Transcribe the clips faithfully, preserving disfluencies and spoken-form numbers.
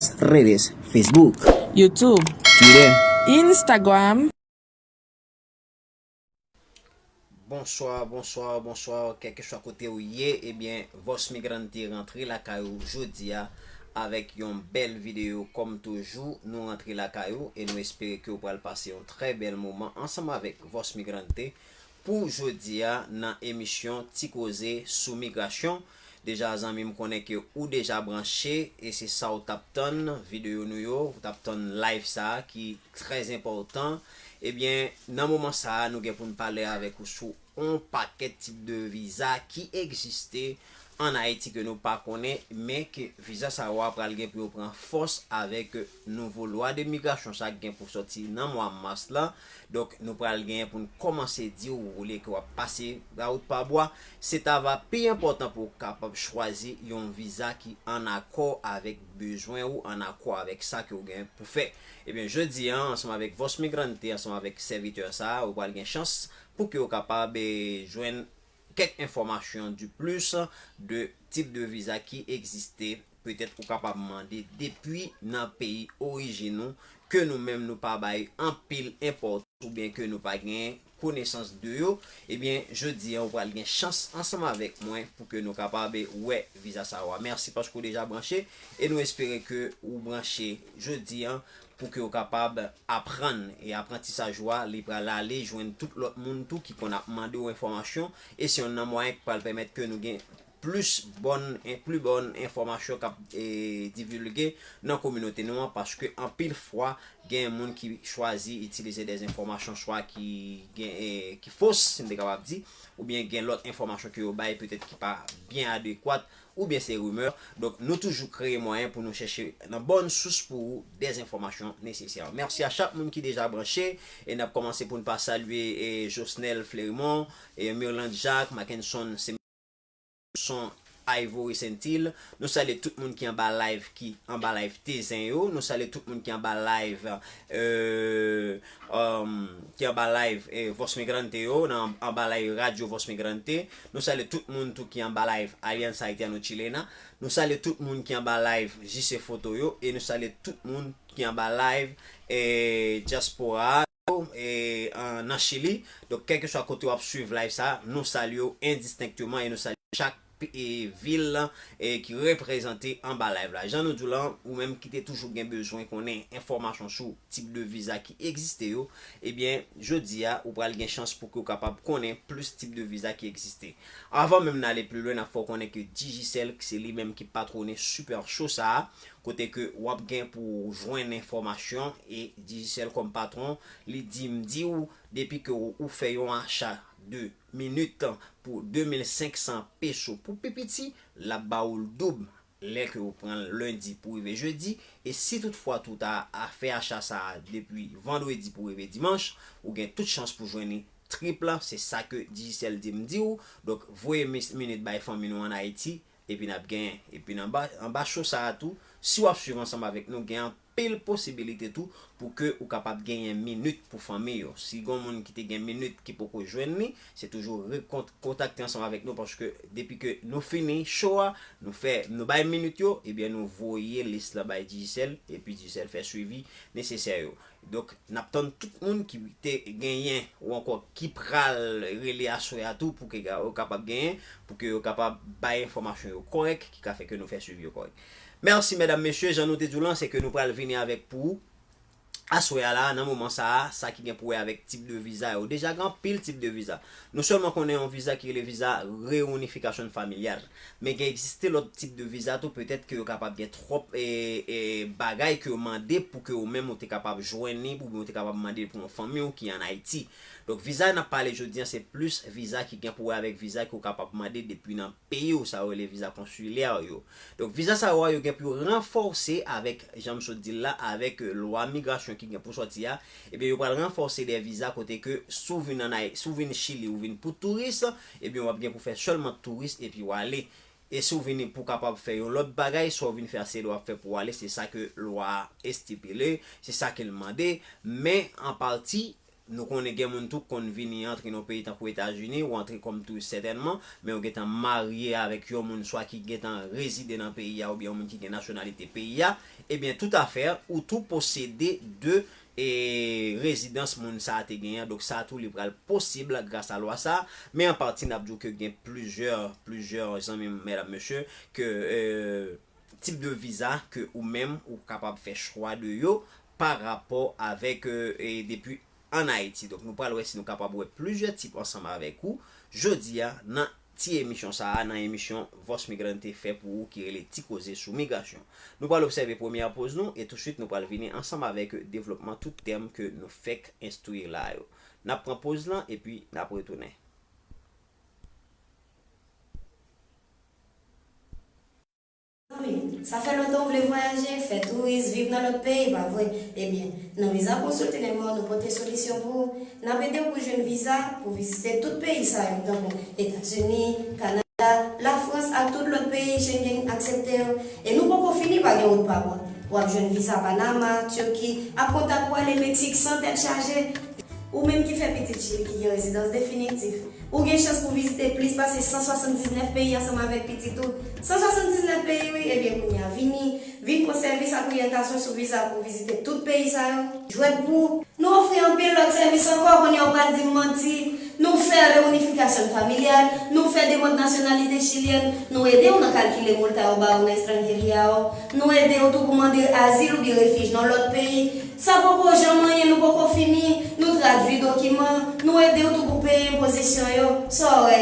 Redes, Facebook, YouTube, Twitter, Instagram. Bonswa, bonswa, bonswa, kèlkeswa kote ou ye, ebyen, Voz Migrante rantre lakay ou jodi a avèk yon bèl videyo. Kòm toujou, nou rantre lakay ou e nou espere ke ou pral pase yon trè bèl moman ansanm avèk Voz Migrante pou jodi a nan emisyon Ti Koze sou Migrasyon. Deja, zanmi m, konnen ke ou deja branche e se sa ou t ap tann, videyo nou yo, ou t ap tann live sa a ki trè enpòtan. Ebyen, nan moman sa a, nou gen pou n pale avèk ou sou yon pakèt tip de viza ki egziste ann Ayiti ke nou pa konnen, men ke viza sa yo a pral gen pou yo pran fòs avèk nouvo lwa de migrasyon sa ki gen pou sòti nan mwa mas la. Donk, nou pral gen pou n kòmanse di w olye ke w ap pase lawout pa bwa, se ta va pi enpòtan pou w kapab chwazi yon viza ki ann akò avèk bezwen ou, ann akò avèk sa ke w gen pou fè. Ebyen, jodi a, ansanm avèk Voz Migrante, ansanm avèk sèvitè sa a, ou pral gen chans pou ke w kapab eh, jwenn kèk enfòmasyon di plis de tip de viza ki egziste. Petèt ou kapab mande depi nan peyi orijin ou ke nou menm nou pa bay anpil enpòtans oubyen ke nou pa gen konesans de yo, ebyen, jodi a, ou pral gen chans ansanm avèk mwen pou ke nou kapab wè viza sa yo a. Mèsi paske w deja branche e nou espere ke ou branche jodi a pou ke w kapab aprann. E aprantisaj ou a, li pral ale jwenn tout lòt moun tou ki konn ap mande w enfòmasyon. E se yonn nan mwayen ki pral pèmèt ke nou gen plis bòn, en, pli bòn enfòmasyon k ap eh, divilge nan kominote nou an, paske anpil fwa, gen moun ki chwazi itilize dè enfòmasyon swa ki gen, eh, ki fos, si m te kapab di, oubyen gen lòt enfòmasyon ke yo bay petèt ki pa byen adekwat, oubyen se rimè. Donk, nou toujou kreye mwayen pou nou chèche nan bòn sous pou ou dè enfòmasyon nesesè. Mèsi a chak moun ki deja branche, e n ap kòmanse pou n pa salye eh, Josnel Flerimon, eh, Mirlande Jacques, Mackenson, son Ivory Sentil. Nou salye tout moun ki anba live, ki anba live Tezen yo. Nou salye tout moun ki anba live, euh, um, ki anba live eh, Voz Migrante yo, nan anba live Radio Voz Migrante. Nou salye tout moun tou ki anba live Alianza Haitiano Chilena. Nou salye tout moun ki anba live J C Foto yo. E nou salye tout moun ki anba live eh, Diaspora yo, eh, an- nan Chili. Donk, kèlkeswa kote w ap swiv live sa, nou salye w endistenkteman e nou salye chak pi- e vil eh, ki reprezante anba live la. Jan nou di w lan, ou menm ki te toujou gen bezwen konnen enfòmasyon sou tip de viza ki egziste yo, ebyen, jodi a, ou pral gen chans pou ke w kapab konnen plis tip de viza ki egziste. Avan menm n ale pli lwen, n ap fè w konnen ke Digicel, se li menm ki patwone Super Show sa a, kote ke w ap gen pou w jwenn enfòmasyon e Digicel kòm patwon, li di m di w, depi ke w ou fè yon acha de minit pou de mil senk san peso pou pi piti, l ap ba w l doub lè ke w pran l lendi pou rive jedi. E si toutfwa tou ta a fè acha sa a depi vandredi pou rive dimanch, ou gen tout chans pou jwenn li trip la. Se sa ke Digicel di m di w. Donk, voye mis- minit bay fanmi nou ann Ayiti, epi n ap genyen. Epi anba, anba show sa a tou, si w ap swiv ansanm avèk nou, gen anpil posibilite tou pou ke ou kapab genyen minit pou fanmi yo. Si gon moun ki te gen minit ki poko jwenn li, se toujou rekont- kontakte ansanm avèk nou, paske depi ke nou fini show a, nou fè, nou bay minit yo, ebyen nou voye lis la bay Digicel, epi Digicel fè swivi nesesè yo. Donk, n ap tann tout moun ki te genyen ou ankò ki pral rele aswè a tou pou ke yo kapab genyen, pou ke yo kapab bay enfòmasyon yo kòrèk, ki ka fè ke nou fè swivi yo kòrèk. Mèsi, medam, mesye, jan nou te di w lan, se ke nou pral vini avèk pou ou aswè a la, nan moman sa a, sa ki gen pou wè avèk tip de viza yo. Deja, gen anpil tip de viza. Nou sèlman konnen yon viza ki rele viza reyinifikasyon familyal. Men gen egziste lòt tip de viza tou, petèt ke yo kapab gen twòp e, e, bagay ke yo mande pou ke ou menm ou te kapab jwenn li, oubyen ou te kapab mande pou yon fanmi w ki ann Ayiti. Donk, viza n ap pale jodi a, se plis viza ki gen pou wè avèk viza ke w kapab mande depi nan peyi w, sa yo rele viza konsilè yo. Donk, viza sa yo a, yo gen pou yo ranfòse avèk, jan m sot di l la, avèk eh, lwa migrasyon ki gen pou sòti a. Ebyen, yo pral ranfòse de viza kote ke si w vin ann Ay- si w vin Chili, ou vin pou touris, ebyen, w ap gen pou fè sèlman touris epi w ale. E si w vini pou kapab fè yon lòt bagay, sa w vin fè a se lè w ap fè pou w ale, se sa ke lwa a estipile, se sa ke l mande. Men, an pati, Nou konnen gen moun tou k konn vini antre nan yon peyi tankou Etazini, ou antre kòm touris sètènman, men ou gentan marye avèk yon moun swa ki gentan rezide nan peyi a oubyen yon moun ki gen nasyonalite peyi a, ebyen toutafè, ou tou posede de e rezidans moun sa a te genyen. Donk sa tou li pral posib gras a lwa sa a. Men an pati n ap di w ke gen plizyè, plizyè zanmi m, medam, mesye, ke e, tip de viza ke ou menm ou kapab fè chwa de yo pa rapò avèk e, e depi ann Ayiti. Donk nou pral wè si nou kapab wè plizyè tip ansanm avèk ou jodi a nan ti emisyon sa a, nan emisyon Voz Migrante fè pou ou ki rele Ti Koze sou Migrasyon. Nou pral obsève premyè poz nou e touswit nou pral vini ansanm avèk devlopman tout tèm ke nou fèk enstwi la yo. N ap pran poz lan epi n ap retounen. Zanmi, sa fè lontan w vle vwayaje, fè touris, viv nan lòt peyi, pa vre? Ebyen, nan Visa Consulting and More, nou pote solisyon pou ou. N ap ede w pou jwenn viza pou vizite tout peyi sa yo, tankou Etazini, Kanada, Lafrans ak tout lòt peyi Schengen aksepte yo. E nou poko fini, pa gen wout pa bò. W ap jwenn viza Panama, Tiki, ak kontak pou ale Meksik san tèt chaje. Ou menm ki fè pitit Chili ki gen rezidans definitif, ou gen chans pou vizite plis pase san swasanndiznèf peyi ansanm avèk pitit ou. San swasanndiznèf peyi, wi! Ebyen, kounye a, vini, vin pran sèvis ak oryantasyon sou viza pou vizite tout peyi sa yo. Jwèt pou ou! Nou ofri anpil lòt sèvis ankò, kounye a w pral di m manti. Nou fè reyinifikasyon familyal, nou fè demann nasyonalite chilyèn, nou ede w nan kalkile multa yo ba w nan estranjeria w, nou ede w tou pou mande azil oubyen refij nan lòt peyi. Sa poko janm anyen, nou poko fini, nou tradui dokiman, nou ede w tou pou peye enpozisyon yo. Sa w wè?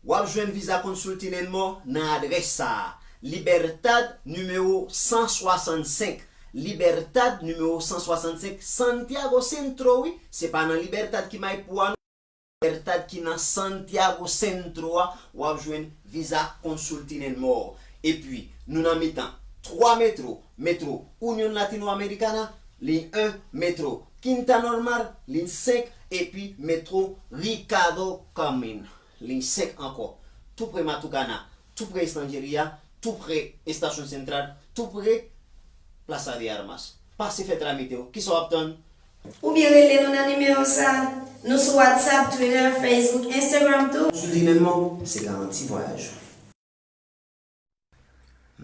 W ap jwenn Visa Consulting and More nan adrès sa a, Libertad nimewo san swasannsenk, Libertad nimewo san swasannsenk, Santiago Centro, wi, se pa nan Libertad ki Maipú a non. Libertad ki nan Santiago Centro a, w ap jwenn Visa Consulting and More. Epi, nou nan mitan twa metro, metro Union Latinoamericana, liy en, metro Quinta Normal, liy senk, epi metro Ricardo Carmen, liy senk ankò. Tou pre Matucana, tou pre Estanjeria, tou pre Estasyon Sentral, tou pre Plaza de Armas. Pase fè tramite w. Kisa w ap tann? Oubyen rele nou nan nimewo sa. Nou sou WhatsApp, Twitter, Facebook, Instagram tou. Sou Dinelman, se garanti vwayaj ou.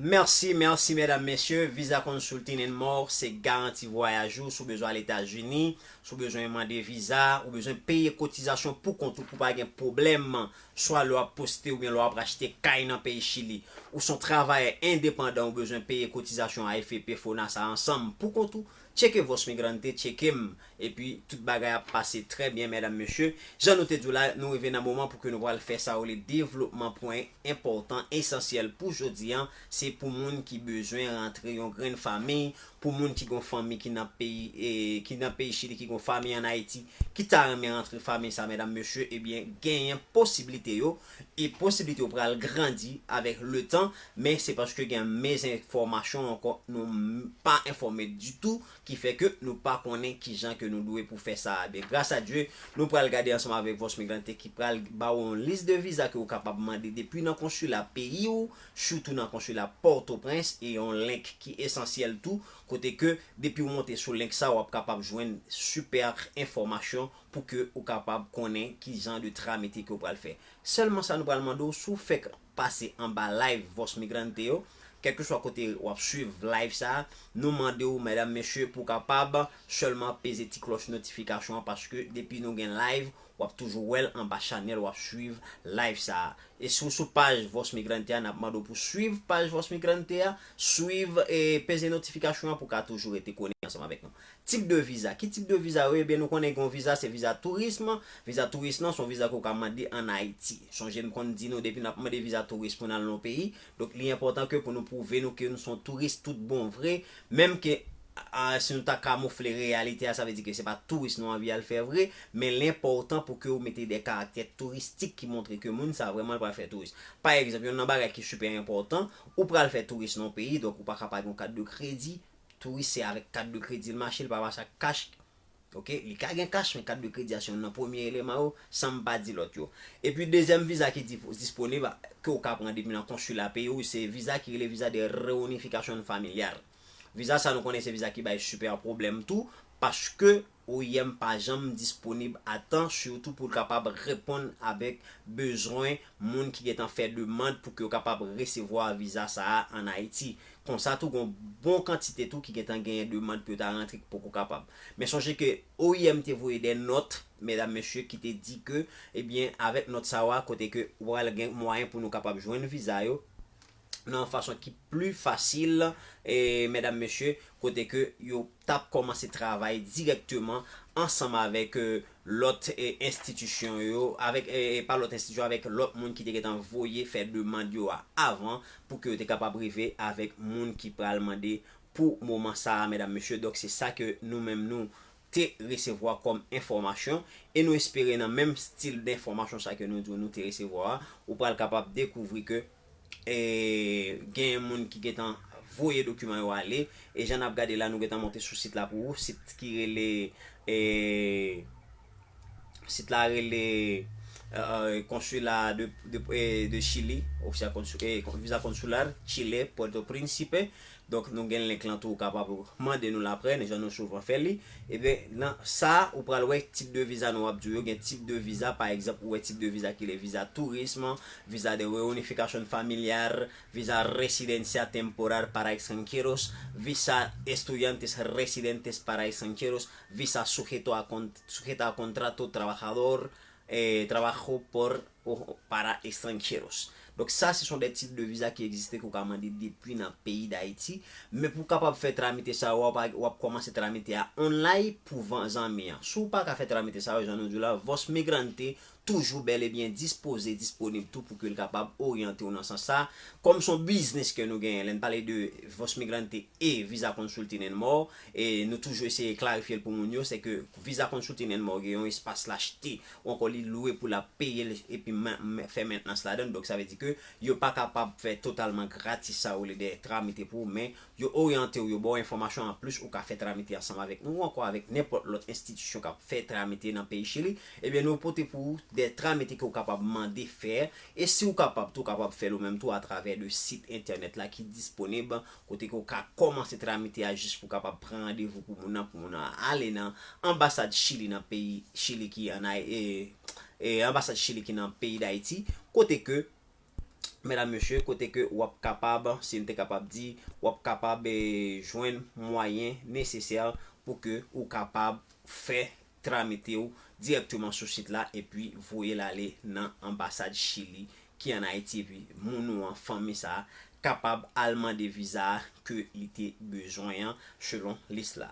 Mèsi, mèsi, medam, mesye. Visa Consulting and More, se garanti vwayaj ou. Si w bezwen al Etazini, si w bezwen mande viza, ou bezwen peye kotizasyon pou kont ou pou pa gen pwoblèm, swa lè w ap poste oubyen lè w ap achte kay nan peyi Chili, ou se yon travayè endepandan, ou bezwen peye kotizasyon A F P, FONASA ansanm pou kont ou, tcheke Voz Migrante, tcheke m, epi tout bagay ap pase trè byen, medam, mesye. Jan nou te di w la, nou rive nan moman pou ke nou pral fè sa yo rele devlopman pwen enpòtan, esansyèl pou jodi a, se pou moun ki bezwen rantre yon grenn fanmi, pou moun ki gon fanmi ki nan peyi, e, ki nan peyi Chili, ki gon fanmi ann Ayiti, ki ta renmen rantre fanmi sa, medam, mesye, ebyen, genyen posiblite yo, e posiblite yo pral grandi avèk letan, men se paske gen mezenfòmasyon ankò, nou m- pa enfòme ditou, ki fè ke nou pa konnen kijan ke nou dwe pou fè sa a. Ebyen, gras a Dye, nou pral gade ansanm avèk Voz Migrante ki pral ba w yon lis de viza ke ou kapab mande depi nan konsila peyi w, sitou nan konsila Pòtoprens, e yon link ki esansyèl tou, kote ke depi w monte sou link sa, w ap kapab jwenn sipè enfòmasyon pou ke ou kapab konnen kijan de tramite ke w pral fè. Sèlman sa nou pral mande w, si w fèk pase anba live Voz Migrante yo, kèlkeswa kote w ap swiv live sa a, nou mande w, medam, mesye, pou w kapab sèlman peze ti klòch notifikasyon an, paske depi nou gen live, w ap toujou wè l anba chanèl, w ap swiv live sa a. E si w sou paj Voz Migrante a, n ap mande w pou swiv paj Voz Migrante a, swiv e peze notifikasyon an pou w ka toujou rete konnen ansanm avèk nou. Tip de viza. Ki tip de viza yo? Ebyen, nou konnen gen yon viza, se viza tourism. Viza touris lan, se yon viza ke w ka mande ann Ayiti. Sonje m konn di nou, depi n ap mande viza touris pou n al nan yon peyi, donk li enpòtan ke pou nou pwouve nou ke nou se yon touris tout bon vre, menm ke a, si nou ta kamoufle reyalite a, sa vle di ke se pa touris nou anvi al fè vre, men l enpòtan pou ke w mete de karaktè touristik ki montre ke moun sa vrèman l pral fè touris. Pa egzanp, youn nan bagay ki sipè enpòtan, ou pral fè touris nan yon peyi, donk ou pa ka pa gen yon kat de kredi, touris se avèk kat de kredi l mache, l pa mache ak kach. Oke, li ka gen kach, men kat de kredi a se youn nan premye eleman yo, san m pa di lòt yo. Epi dezyèm viza ki di- disponib, ke w ka pran depi nan konsila peyi w, se viza ki rele viza de reunificación familiar. Viza sa nou konnen se viza ki bay sipè pwoblèm tou, paske O I M pa janm disponib a tan, sitou pou l kapab reponn avèk bezwen moun ki gentan fè demann pou ke yo kapab resevwa viza sa a ann Ayiti. Konsa tou, gon bon kantite tou ki gentan genyen demann pou yo ta rantre ki poko kapab. Men sonje ke O I M te voye de nòt, medam, mesye, ki te di ke, ebyen, avèk nòt sa yo a, kote ke ou pral gen mwayen pou nou kapab jwenn viza yo, nan yon fason ki pli fasil, e, medam, mesye, kote ke yo t ap kòmanse travay dirèkteman ansanm avèk, e, lòt, e, enstitisyon yo, avèk, e, e, pa lòt enstitisyon, avèk lòt moun ki te gentan voye fè demann yo a avan, pou ke yo te kapab rive avèk moun ki pral mande pou moman sa a, medam, mesye. Donk, se sa ke nou menm nou te resevwa kòm enfòmasyon, e nou espere nan menm stil denfòmasyon sa ke nou di w nou te resevwa a, ou pral kapab dekouvri ke, e, genyen moun ki gentan voye dokiman yo ale, e jan n ap gade la, nou gentan monte sou sit la pou ou, sit ki rele, e, sit la rele, e, konsila de, de, e, de Chili, o sea, konsu-, e, kon-, visa consular Chile, Puerto Príncipe. Donk, nou gen link lan tou, ou kapab mande nou l aprè, jan nou souvan fè li. Ebyen, nan sa, ou pral wè tip de viza nou ap di w yo, gen tip de viza, pa egzanp, ou wè tip de viza ki le visa tourism, visa de reunificación familiar, visa residencia temporal para extranjeros, visa estudiantes residentes para extranjeros, visa sujeto a con-, sujeto a contrato trabajador, eh, trabajo por o para extranjeros. Donk, sa, se son de tip de viza ki egziste ke w ka mande depi nan peyi Dayiti. Men pou w kapab fè tramite sa, w ap, w ap kòmanse tramite a online pou van zanmi an. Si w pa ka fè tramite sa yo, jan nou di w la, Voz Migrante toujou bèl e byen dispoze, disponib tou pou ke l kapab oryante w nan sans sa. Kòm se yon biznis ke nou genyen, lè n pale de Voz Migrante e Visa Consulting and More, e nou toujou eseye klarifye l pou moun yo, se ke Visa Consulting and More gen yon espas l achte, ou ankò li lwe pou l ap peye l epi men-, men-, fè mentnans ladan l. Donk, sa vle di ke yo pa kapab fè totalman gratis sa yo rele de tramite pou ou, men yo oryante w, yo ba w enfòmasyon anplis, ou ka fè tramite ansanm avèk nou, ou ankò avèk nenpòt lòt enstitisyon k ap fè tramite nan peyi Chili. Ebyen, nou pote pou ou de tramite ke w kapab mande fè, e si w kapab tou, w kapab fè l ou menm tou atravè de sit entènèt la ki disponib, kote ke w ka kòmanse tramite a jis pou w kapab pran randevou pou moun nan, pou moun nan ale nan anbasad Chili nan peyi Chili ki an Ay-, e, e, anbasad Chili ki nan peyi Dayiti, kote ke, medam, mesye, kote ke w ap kapab, si n te kapab di, w ap kapab, e, jwenn mwayen nesesè pou ke ou kapab fè tramite w dirèkteman sou sit la epi voye l ale nan anbasad Chili ki an Ayiti, epi moun ou an, fanmi sa a, kapab al mande viza a ke li te bezwen an selon lis la.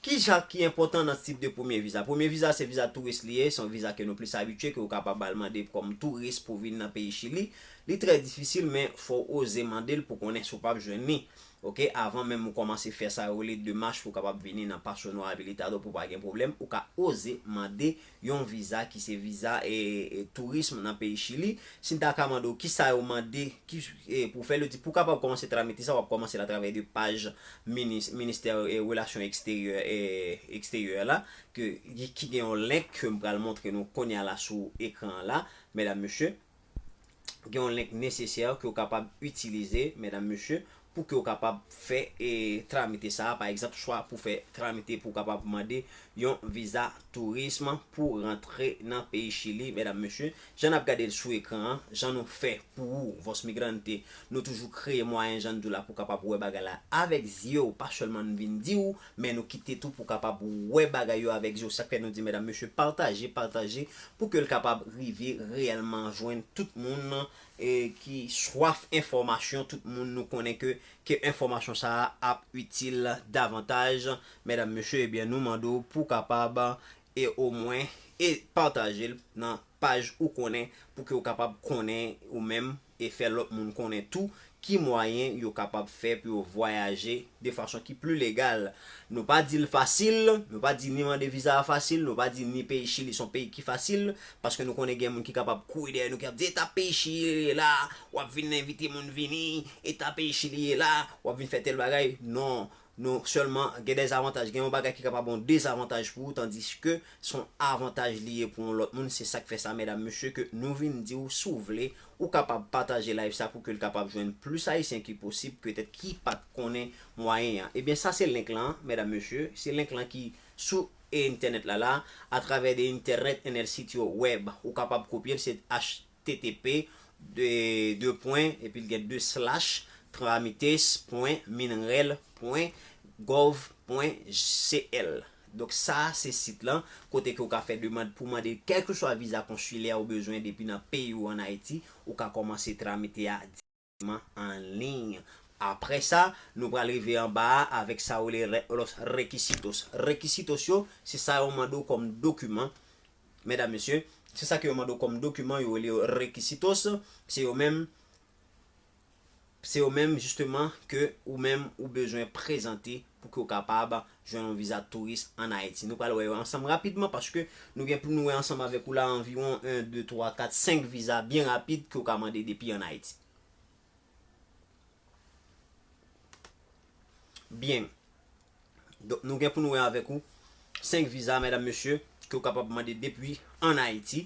Kisa ki enpòtan nan tip de premye viza? Premye viza, se viza touris li ye, se yon viza ke nou plis abitye, ke w kapab al mande kòm touris pou vin nan peyi Chili. Li trè difisil, men fò w oze mande l pou konnen si w p ap jwenn li. Oke, avan menm ou kòmanse fè sa yo rele demach pou w kapab vini nan Paso No Habilitado pou w pa gen pwoblèm, ou ka oze mande yon viza ki se viza, e, e, tourism nan peyi Chili. Si n ta ka mande w kisa yo mande, ki, e, pou w fè l, yo di pou w kapab kòmanse tramite sa, w ap kòmanse l atravè de paj minis-, ministè, e, relasyon eksteryè, e, eksteryè la, ke, ki gen yon link ke m pral montre nou kounye a la sou ekran an la, medam, mesye. Gen yon link nesesè ke w kapab itilize, medam, mesye, pou ke w kapab fè, e, tramite sa a, pa egzanp, swa pou fè tramite pou w kapab mande yon viza tourism pou rantre nan peyi Chili, medam, mesye. Jan n ap gade l sou ekran an, jan nou fè pou ou, Voz Migrante, nou toujou kreye mwayen, jan n di w la, pou w kapab wè bagay la avèk zye w, pa sèlman n vin di w, men nou kite tou pou w kapab wè bagay yo avèk zye w. Sa k fè nou di, medam, mesye, pataje, pataje, pou ke l kapab rive reyèlman jwenn tout moun, e, ki swaf enfòmasyon, tout moun nou konnen ke, ke enfòmasyon sa a ap itil davantaj. Medam, mesye, ebyen, nou mande w pou w kapab, e, omwen, e pataje l nan paj ou konnen, pou ke w kapab konnen ou menm, e fè lòt moun konnen tou ki mwayen yo kapab fè pou yo vwayaje de fason ki pli legal. Nou pa di l fasil, nou pa di ni mande viza a fasil, nou pa di ni peyi Chili se yon peyi ki fasil, paske nou konnen gen moun ki kapab kouri dèyè nou, ki ap di, "Eta peyi Chili ye la, w ap vin envite moun vini, eta peyi Chili ye la, w ap vin fè tèl bagay." Non, Non sèlman gen dezavantaj, gen yon bagay ki kapab yon dezavantaj pou ou, tandiske se yon avantaj li ye pou yon lòt moun. Se sa k fè sa, medam, mesye, ke nou vin di w, si w vle, ou kapab pataje live sa pou ke l kapab jwenn plis Ayisyen ki posib, petèt ki pa t konnen mwayen an. Ebyen, sa se link lan, medam, mesye. Se link lan ki sou entènèt la, la, atravè de internet and el sitio web. Ou kapab kopye l, se H T T P, de, de pwen, epi l gen de slash, tramites pwen minrel pwen gov pwen C L. Donk, sa se sit lan, kote ke w ka fè demann pou mande kèlkeswa viza konsilè ou bezwen depi nan peyi w ann Ayiti, ou ka kòmanse tramite a an liy. Apre sa, nou pral rive anba a avèk sa yo rele re- los requisitos. Requisitos yo, se sa yo mande w kòm dokiman, medam, mesye. Se sa ke yo mande w kòm dokiman, yo rele yo requisitos. Se yo menm, se yo menm, jisteman, ke ou menm ou bezwen prezante pou ke w kapab jwenn yon viza touris ann Ayiti. Nou pral wè yo ansanm rapidman, paske nou gen pou nou wè ansanm avèk ou la anviwon en, de, twa, kat, senk viza byen rapid ke w ka mande depi ann Ayiti. Byen. Donk, nou gen pou nou wè avèk ou senk viza, medam, mesye, ke w kapab mande depi ann Ayiti.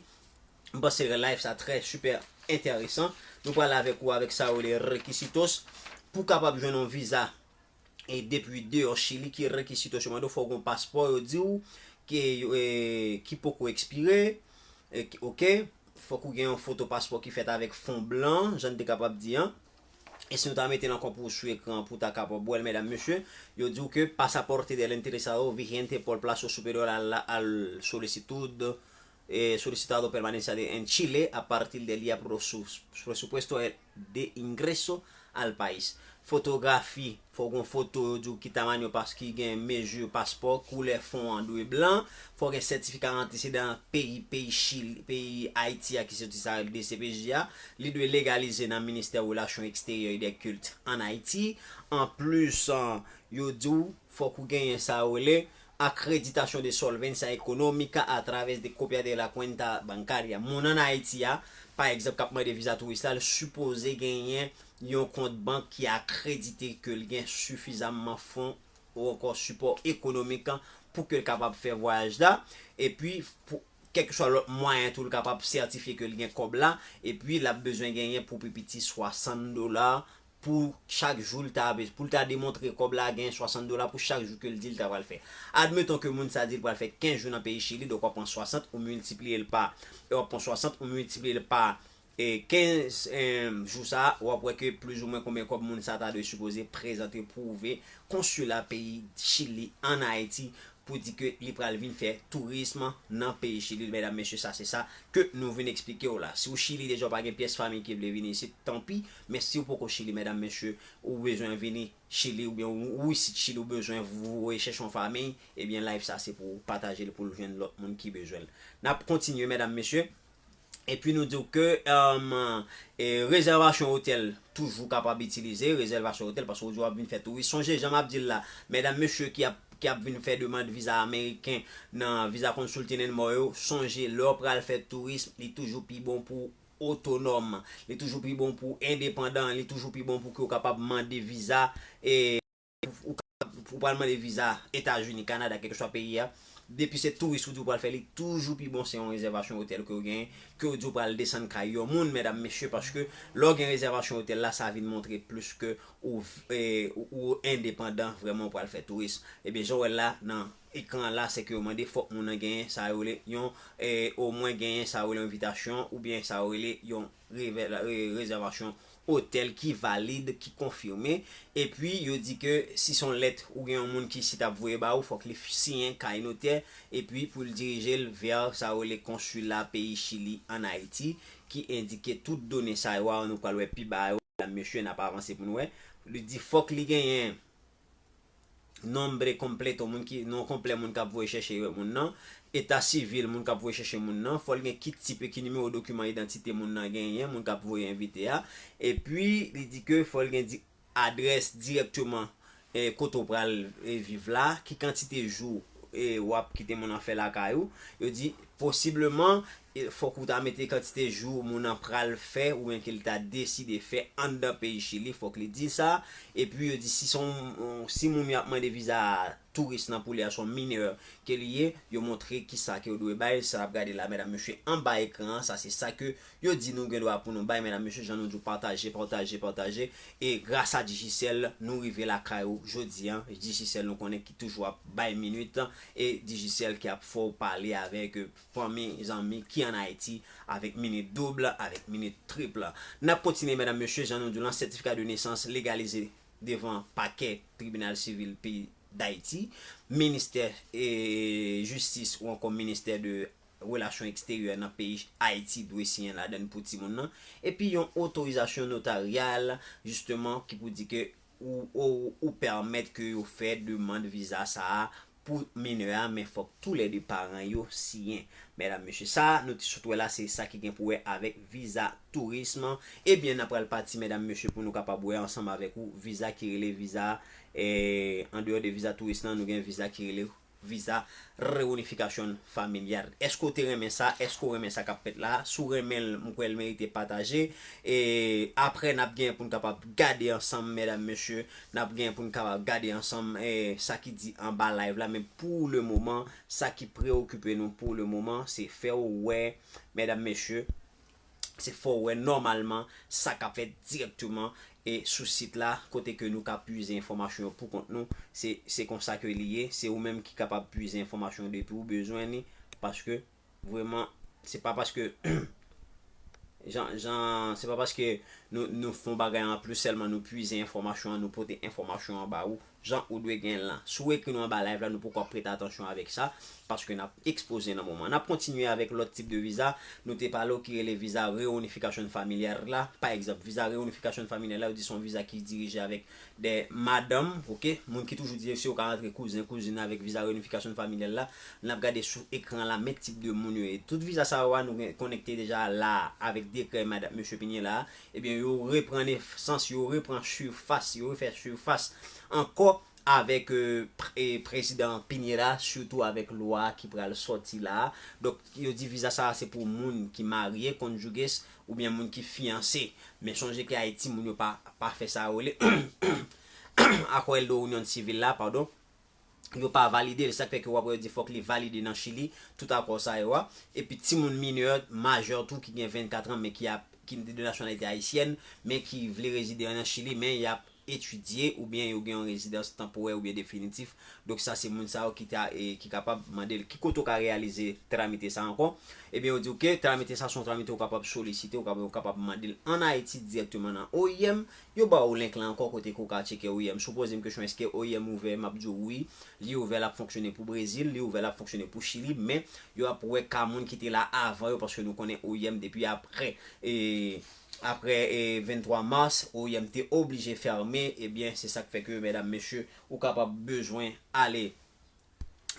M panse live sa trè sipè enteresan. Nou pral avèk ou avèk sa yo rele requisitos. Pou w kapab jwenn yon viza e depi deyò Chili, ki requisitos yo mande w, fò w gen yon paspò, yo di w, ki, e, ki poko ekspire, e, ki- oke, fòk ou gen yon foto paspò ki fèt avèk fon blan, jan n te kapab di an. E si nou ta mete l ankò pou sou ekran, pou ta kapab wè l, medam, mesye, yo di w ke pasaporte del interesado vigente por plazo superior a la, al solicitud, eh, solicitado permanencia de, en Chile a partir del día pro su presupuesto de ingreso al país. Fotografi, fò w gen foto, yo di w ki tamanyo pas ki gen mezi paspò, koulè fon an dwe blan, fò w gen sètifika antesedan peyi, peyi Chili, peyi Ayiti a ki soti sa D C P J a, li dwe legalize nan Ministè Relasyon Eksteryè e dè Kilt ann Ayiti. Anplis, an, yo di w, fòk ou genyen sa yo rele acreditación de solvencia económica a través de copia de la cuenta bancaria. Moun ann Ayiti a, pa egzanp, k ap mande viza touris la, l sipoze genyen yon kont bank ki akredite ke l gen sifizamman fon ou ankò sipò ekonomik pou ke l kapab fè vwayaj la. Epi, pou kèlkeswa lòt mwayen tou, l kapab sètifye ke l gen kòb la. Epi, l ap bezwen genyen pou pi piti swasant dola pou chak jou l ta, pou l ta demontre kòb la gen swasant dola pou chak jou ke l di l ta pral fè. Admeton ke moun sa di l pral fè kenz jou nan peyi Chili, donk w ap pran swasant, ou miltipliye l pa, e w ap pran swasant, ou miltipliye l pa, e, kenz, em, jou sa, w ap wè ke plizoumwen konbyen kòb moun sa ta dwe sipoze prezante, pwouve konsila peyi Chili ann Ayiti pou di ke li pral vin fè tourism nan peyi Chili. Medam, mesye, sa se sa ke nou vin eksplike w la. Si w Chili deja, w pa gen pyès fanmi ki vle vin isit, tanpi. Men si w poko Chili, medam, mesye, ou bezwen vini Chili, oubyen ou, ou isit Chili, ou bezwen voye chèche yon fanmi, ebyen, live sa se pou w pataje l, pou l jwenn lòt moun ki bezwen l. N ap kontinye, medam, mesye. Epi nou di w ke, um, e, rezèvasyon otèl toujou kapab itilize, rezèvasyon otèl, paske w di w ap vin fè touris. Sonje, jan m ap di l la, medam, mesye ki ap, ki ap vin fè demann viza ameriken nan Visa Consulting and More yo, sonje, lè w pral fè touris, li toujou pi bon pou w otonòm, li toujou pi bon pou w endepandan, li toujou pi bon pou ke w kapab mande viza, e, ou ka, ou pral mande viza Etazini, Kanada, kèlkeswa peyi a, depi se touris ou di w pral fè, li toujou pi bon se yon rezèvasyon otèl ke w genyen, ke w di w pral desann kay yon moun, medam, mesye, paske lè w gen rezèvasyon otèl la, sa vin montre plis ke ou, e, ou, ou endepandan, vrèman w pral fè touris. Ebyen, jan w wè l la, nan ekran an la, se ke yo mande fòk moun nan genyen sa yo rele yon, e, omwen genyen sa yo rele yon envitasyon, oubyen sa yo rele yon revè- e, rezèvasyon otèl ki valid, ki konfime. Epi, yo di ke si se yon lèt ou gen yon moun ki isit ap voye ba ou, fòk li f- siyen kay notè, epi pou l dirije l vè sa yo rele konsila peyi Chili ann Ayiti, ki endike tout done sa yo a, nou pral wè pi ba yo, medam, mesye, n ap avanse pou n wè. Li di fòk li genyen nombre completo, moun ki, non konplè moun k ap voye chèche moun nan, eta sivil moun k ap voye chèche moun nan, fò l gen ki tip e ki nimewo dokiman idantite moun nan genyen, moun k ap voye envite a, epi li di ke fò l gen di, adrès dirèkteman, e, kote w pral, e, viv la, ki kantite jou, e, w ap kite moun nan fè lakay ou, yo di Posibleman, e, fòk ou ta mete kantite jou moun nan pral fè oubyen ke l ta deside fè anndan peyi Chili, fòk li di sa. Epi yo di si se yon, si moun yo ap mande viza touris nan pou li a se yon minè ke li ye, yo montre kisa ke yo dwe bay. Sa n ap gade la, medam, mesye, anba ekran an, sa se sa ke yo di nou gen dwa pou nou bay, medam, mesye, jan nou di w, pataje, pataje, pataje. E gras a Digicel, nou rive lakay ou jodi a. Digicel, nou konnen ki toujou ap bay minit, e Digicel ki ap fè w pale avèk, e, fanmi, zanmi ki ann Ayiti, avèk minit doub, avèk minit trip. N ap kontinye, medam, mesye, jan nou di w lan, sètifika de nesans legalize devan pakè tribinal sivil peyi Dayiti, ministè, e, jistis ou ankò ministè de relasyon eksteryè nan peyi Ayiti dwe siyen ladann pou timoun nan, epi yon otorizasyon notaryal, jisteman, ki pou di ke ou, ou, ou pèmèt ke yo fè demann viza sa a pou minè a, men fòk toulède paran yo siyen. Medam, mesye, sa nou te sot wè la, se sa ki gen pou wè avèk viza tourism. Ebyen, n ap pral pati, medam, mesye, pou nou kapab wè ansanm avèk ou viza ki rele viza, eh, andeyò de viza touris lan, nou gen viza ki rele viza reyinifikasyon familyal. Èske w te renmen sa? Èske w renmen sa k ap fèt la? Si w renmen l, m kwè l merite pataje. E apre, n ap gen pou n kapab gade ansanm, medam, mesye, n ap gen pou n kapab gade ansanm, eh, sa ki di anba live la. Men pou le moman, sa ki preokipe nou pou le moman, se fè w wè, medam, mesye, se fè w wè nòmalman sa k ap fèt dirèkteman e sou sit la, kote ke nou ka pwize enfòmasyon yo pou kont nou. Se, se konsa ke li ye. Se ou menm ki kapab pwize enfòmasyon yo depi ou bezwen li. Paske, vrèman, se pa paske, jan, jan, se pa paske nou, nou fè yon bagay an plis sèlman, nou pwize enfòmasyon an, nou pote enfòmasyon an ba ou, jan ou dwe gen l lan. Si w ekri nou anba live la, nou poko ap prete atansyon avèk sa, paske n ap ekspoze nan moman. N ap kontinye avèk lòt tip de viza. Nou te pale w ki rele viza reyinifikasyon familyal la. Pa egzanp, viza reyinifikasyon familyal la, yo di se yon viza ki dirije avèk de madanm, oke? Moun ki toujou di si yo ka rantre kouzen, kouzin avèk viza reyinifikasyon familyal la. N ap gade sou ekran la, men tip de moun yo ye. Tout viza sa yo a, nou gen konekte deja la avèk dekrè madanm, mesye Pinye la. Ebyen, yo repran nesans, yo repran sifas, yo refè sifas ankò avèk, eh, pre-, eh, prezidan Pinye la, sitou avèk lwa ki pral sòti la. Donk, yo di viza sa a se pou moun ki marye, cónyuges, oubyen moun ki fiyanse. Men sonje ke Ayiti, moun yo pa, pa fè sa yo rele acuerdo de unión civil la, padon. Yo pa valide l, sa k fè ke w ap wè yo di fòk li valide nan Chili, tout akò sa yo a. Epi timoun minè, majè tou ki gen vennkat an, men ki ap, ki de nasyonalite ayisyèn, men ki vle rezide nan Chili, men y ap etidye oubyen yo gen yon rezidans tanporè oubyen definitif. Donk sa se moun sa yo ki ta, e, ki kapab mande l ki kote w ka reyalize tramite sa ankò. Ebyen, yo di w ke tramite sa se yon tramite ou kapab solisite, ou kapab, ou kapab mande l ann Ayiti dirèkteman nan O I M. Yo ba w link la ankò kote ke w ka tcheke O I M. Si w poze m kesyon èske O I M ouvè, m ap di w wi, li ouvè, l ap fonksyone pou Brezil, li ouvè, l ap fonksyone pou Chili, men yo ap wè ka moun ki te la avan yo, paske nou konnen O I M depi apre, e, apre, e, venntwa mas, O I M te oblije fèmen, ebyen, se sa k fè ke, medam, mesye, ou kapab bezwen ale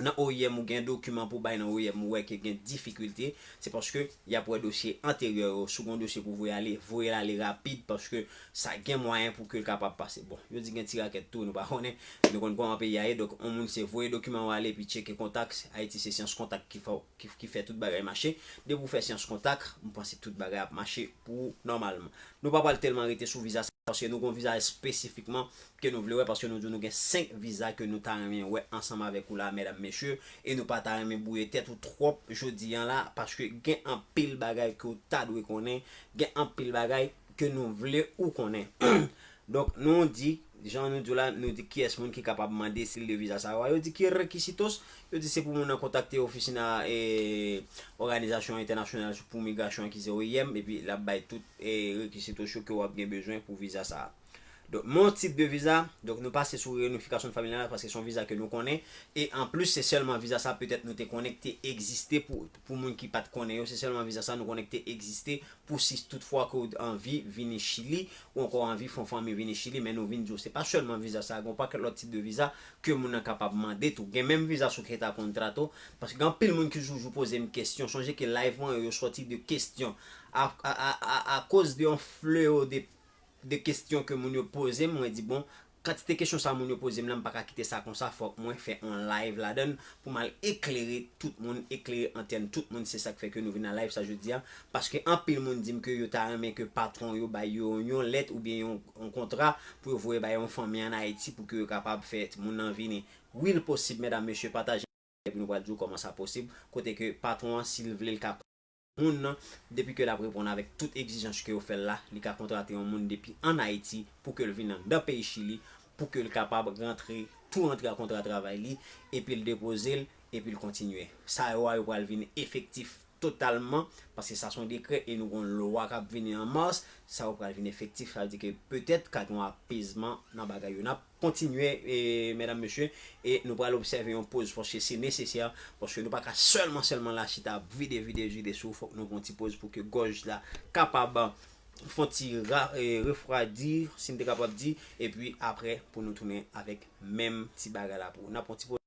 nan O I M ou gen dokiman pou bay nan O I M ou wè ke gen difikilte, se paske y ap wè dosye anteryè yo. Si w gen yon dosye pou voye ale, voye l ale rapid paske sa gen mwayen pou ke l kapab pase. Bon, yo di gen ti rakèt tou, nou pa konnen. Nou konn kòman peyi a ye, donk yon moun se voye dokiman w ale epi tcheke kontak. Ayiti se syans kontak ki fè, ki, ki fè tout bagay mache. Depi w fè syans kontak, m panse tout bagay ap mache pou ou nòmalman. Nou pa pral tèlman rete sou viza sa, paske nou gen yon viza espesifikman ke nou vle wè, paske nou di w nou gen senk viza ke nou ta renmen wè ansanm avèk ou la, medam, mesye, e nou pa ta renmen bwouye tèt ou twòp jodi a la, paske gen anpil bagay ke w ta dwe konnen, gen anpil bagay ke nou vle ou konnen. Donk, nou di, jan nou di w la, nou di kiyès moun ki kapab mande stil de viza sa yo a. Yo di ki requisitos, yo di se pou moun nan kontakte ofisin a, e, Òganizasyon Entènasyonal pou Migrasyon an ki se O I M, epi l ap bay tout, e, requisitos yo ke w ap gen bezwen pou viza sa a. Donk, men yon tip de viza, donk nou pase sou reyinifikasyon familyal la, paske se yon viza ke nou konnen, e anplis, se sèlman viza sa petèt nou te konnen ki te egziste pou, pou moun ki pa t konnen yo, se sèlman viza sa nou konnen ki te egziste pou si toutfwa ke w anvi vini Chili, ou ankò anvi fè yon fanmi vini Chili, men nou vin di w, se pa sèlman viza sa, gen yon pakèt lòt tip de viza ke moun nan kapab mande tou. Gen menm viza sujeta a contrato, paske gen anpil moun ki toujou poze m kesyon, sonje ke live mwen yo, yo sòti de kesyon, a, a, a, a, akoz de yon fleo de de kesyon ke moun yo poze m, mwen di, bon, Kantite kesyon sa moun yo poze m la, m pa ka kite sa konsa, fòk mwen fè yon live ladan l pou m al eklere tout moun, eklere antèn tout moun. Se sa k fè ke nou vin nan live sa jodi a, paske anpil moun di m ke yo ta renmen ke patwon yo bay yo yon lèt oubyen yon, yon kontra pou yo voye bay yon fanmi ann Ayiti pou ke yo kapab fè timoun nan vini. Wi, l posib, medam, mesye, pataje epi nou pral di w kòman sa posib, kote ke patwon an, si l vle, l ka moun nan, depi ke l ap reponn avèk tout egzijans ke yo fè l la, li ka kontrate yon moun depi ann Ayiti pou ke l vin anndan peyi Chili, pou ke l kapab rantre, tou rantre a kontra travay li, epi l depoze l, epi l kontinye. Sa yo a, yo pral vin efektif totalman, paske sa se yon dekrè e nou gen yon lwa k ap vini an mas, sa yo pral vin efektif, sa vle di ke petèt ka gen yon apezman nan bagay yo. N ap kontinye, e, medam, mesye, e nou pral obsève yon poz, paske se nesesè, paske nou pa ka sèlman, sèlman la chita ap vide, vide, vide sou, fòk nou pran ti poz pou ke gòj la kapab fè yon ti ra-, e, refwadi, si n te kapab di, epi apre pou nou tounen avèk menm ti bagay la pou ou. N ap pran ti poz.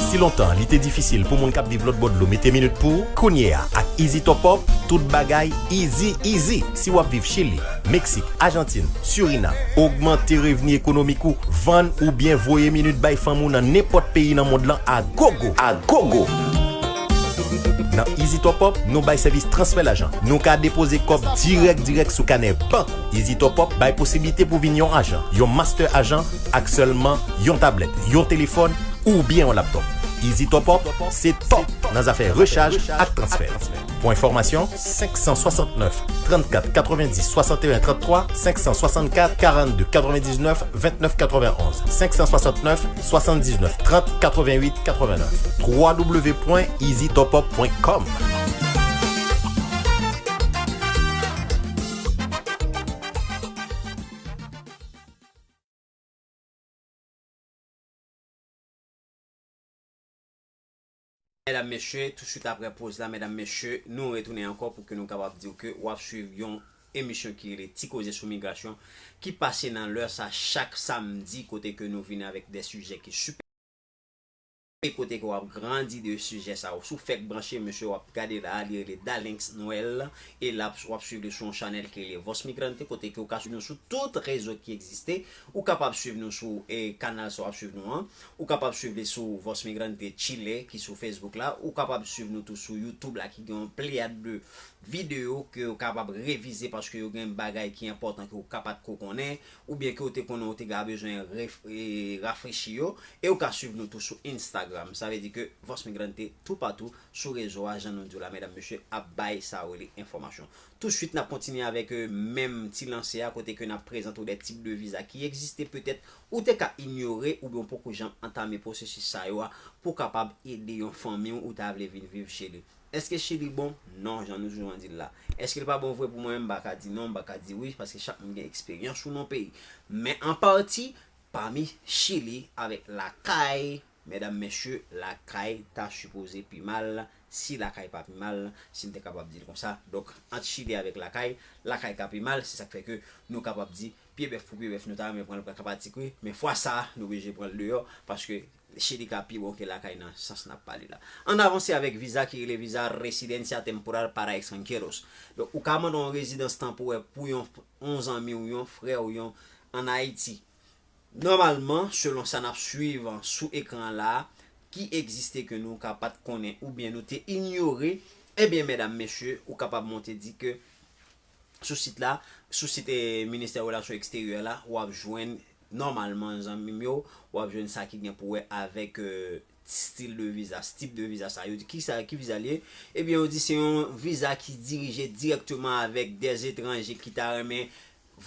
Si lontan li te difisil pou moun k ap viv lòt bò dlo mete minit pou ou, kounye a, ak Easy Top Up, tout bagay easy, easy. Si w ap viv Chili, Meksik, Ajantin, Surinam, ogmante revni ekonomik ou, vann oubyen voye minit bay fanmi w nan nenpòt peyi nan mond lan a gogo. A gogo! Nan Easy Top Up, nou bay sèvis transfè lajan. Nou ka depoze kòb dirèk, dirèk sou kanè bank ou. Easy Top Up bay posiblite pou vin yon ajan, yon master ajan, ak sèlman yon tablèt, yon telefòn, oubyen yon laptòp. Easy Top Up se top nan zafè rechaj ak transfè. Pou enfòmasyon, senk san swasannnèf, trannkat, katrevenndis, swasanteyen, tranntwa, senk san swasannnèf, karannde, katrevendiznèf, vennèf, katrevenonz, senk san swasannnèf, swasanndisnèf, trant, katrevenwit, katrevenèf, w w w pwen easy top up pwen com. Medam, mesye, tousuit apre poz la, medam, mesye, nou retounen ankò pou ke nou kapab di w ke w ap swiv yon emisyon ki rele Ti Koze sou Migrasyon, ki pase nan lè sa chak samdi, kote ke nou vini avèk de sijè ki sipè e kote ke w ap grandi de sijè sa yo. Si w fèk branche, mesye, w ap gade la, li rele Dalinx Noël, e l ap, w ap swiv li sou yon chanèl ki rele Voz Migrante, kote ke w ka swiv nou sou tout rezo ki egziste. Ou kapab swiv nou sou, e, kanal sa w ap swiv nou an. Ou kapab swiv li sou Voz Migrante Chile, ki sou Facebook la. Ou kapab swiv nou tou sou YouTube la, ki gen yon pleyad de videyo ke w kapab revize paske yo gen bagay ki enpòtan ke w ka pa t ko konnen, oubyen ke w te konnen w te ka bezwen ref-, e, rafrechi yo. E w ka swiv nou tou sou Instagram. Sa vle di ke Voz Migrante toupatou sou rezo a, jan nou di w la, medam, mesye, ap bay sa yo rele enfòmasyon. Tousuit, n ap kontinye avèk, e, menm ti lanse a, kote ke n ap prezante w de tip de viza ki egziste, petèt ou te ka inyore oubyen w poko janm antame pwosesis sa yo a pou w kapab ede yon fanmi w ou ta vle vin viv Chili. Èske Chili bon? Non, jan nou toujou di l la. Èske l pa bon vre pou mwen? M pa ka di non, m pa ka di wi, paske chak moun gen eksperyans ou nan peyi. Men an pati, pami Chili avèk lakay, medam, mesye, lakay ta sipoze pi mal, si lakay pa pi mal, si m te kapab di l konsa. Donk, ant Chili avèk lakay, lakay ka pi mal, se sa k fè ke nou kapab di pye bèf pou pye bèf, nou ta renmen pran l pa ti kwi, men fwa sa a, nou oblije pran l deyò, paske Chili ka pi bon ke lakay nan sans n ap pale la. Ann avanse avèk viza ki rele viza Residencia Temporal para Extranjeros. Donk, ou ka mande yon rezidans tanporè pou yon, yon zanmi w, yon frè w, yon, ann Ayiti. Nòmalman, selon sa n ap swiv sou ekran la, ki egziste ke nou ka pa t konnen oubyen nou te inyore, ebyen, medam, mesye, ou kapab monte di ke sou sit la, sou sit, eh, Ministè Relasyon Eksteryè la, w ap jwenn, nòmalman, zanmi m yo, w ap jwenn sa ki gen pou wè avèk, eh, stil de viza, tip de viza sa. Yo di, ki sa, ki viza li ye? Ebyen, yo di se yon viza ki dirije dirèkteman avèk de etranje ki ta renmen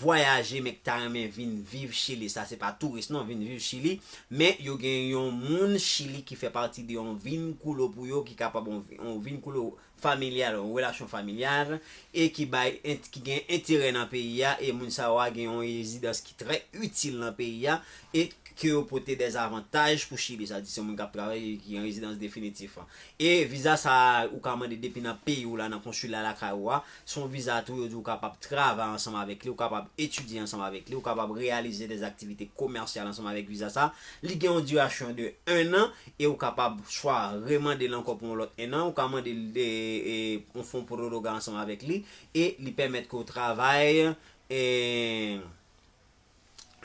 vwayaje, men ki ta renmen vin viv Chili. Sa se pa touris non, vin viv Chili. Men yo gen yon moun Chili ki fè pati de yon vinkulo pou yo, ki kapab yon, yon vinkulo familyal, yon relasyon familyal, e ki bay ent-, ki gen enterè nan peyi a, e moun sa yo a gen yon rezidans ki trè itil nan peyi a, e ke yo pote de avantaj pou Chili. Sa di se yon moun k ap travay, ki gen rezidans definitif. E viza sa a, ou ka mande depi nan peyi w la, nan konsila lakay ou a. Se yon viza tou, yo di ou kapab travay ansanm avèk li, ou kapab etidye ansanm avèk li, ou kapab reyalize de aktivite komèsyal ansanm avèk viza sa. Li gen yon dirasyon de en an, e ou kapab swa remande l ankò pou yon lòt en an, ou ka mande l de, e, yon fon proroga ansanm avèk li, e li pèmèt ke w travay, e,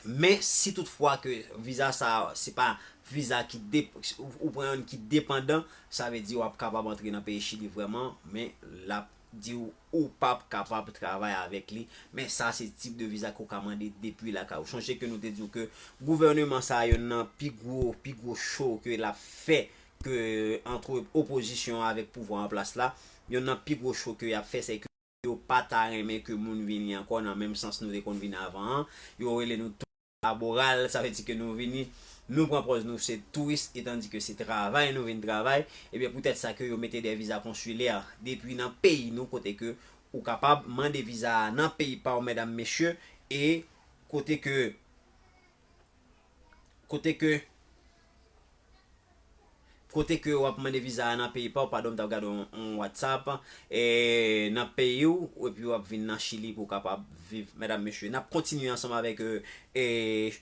Men si toutfwa ke viza sa a, se pa viza ki dep- ou, ou pran youn ki depandan, sa vle di w ap kapab antre nan peyi Chili vrèman, men l ap di w ou p ap kapab travay avèk li. Men sa se tip de viza ke w ka mande depi lakay ou. Sonje ke nou te di w ke gouvèneman sa a, youn nan pi gwo, pi gwo cho ke l ap fè, ke ant opozisyon avèk pouvwa an plas la, youn nan pi gwo cho ke y ap fè, se ke yo pa ta renmen ke moun vini ankò nan menm sans nou te konn vin avan an. Yo rele nou touris laboral, sa vle di ke nou vini, nou pran pòz nou se touris, etandike se travay nou vin travay. Ebyen, poutèt sa ke yo mete de viza konsilè depi nan peyi nou, kote ke ou kapab mande viza a nan peyi pa w, medam, mesye, e kote ke, kote ke, kote ke w ap mande viza a nan peyi pa w, padon, m t ap gade yon, yon WhatsApp, e nan peyi w, epi w ap vin nan Chili pou w kapab viv, medam, mesye. N ap kontinye ansanm avèk, e, e,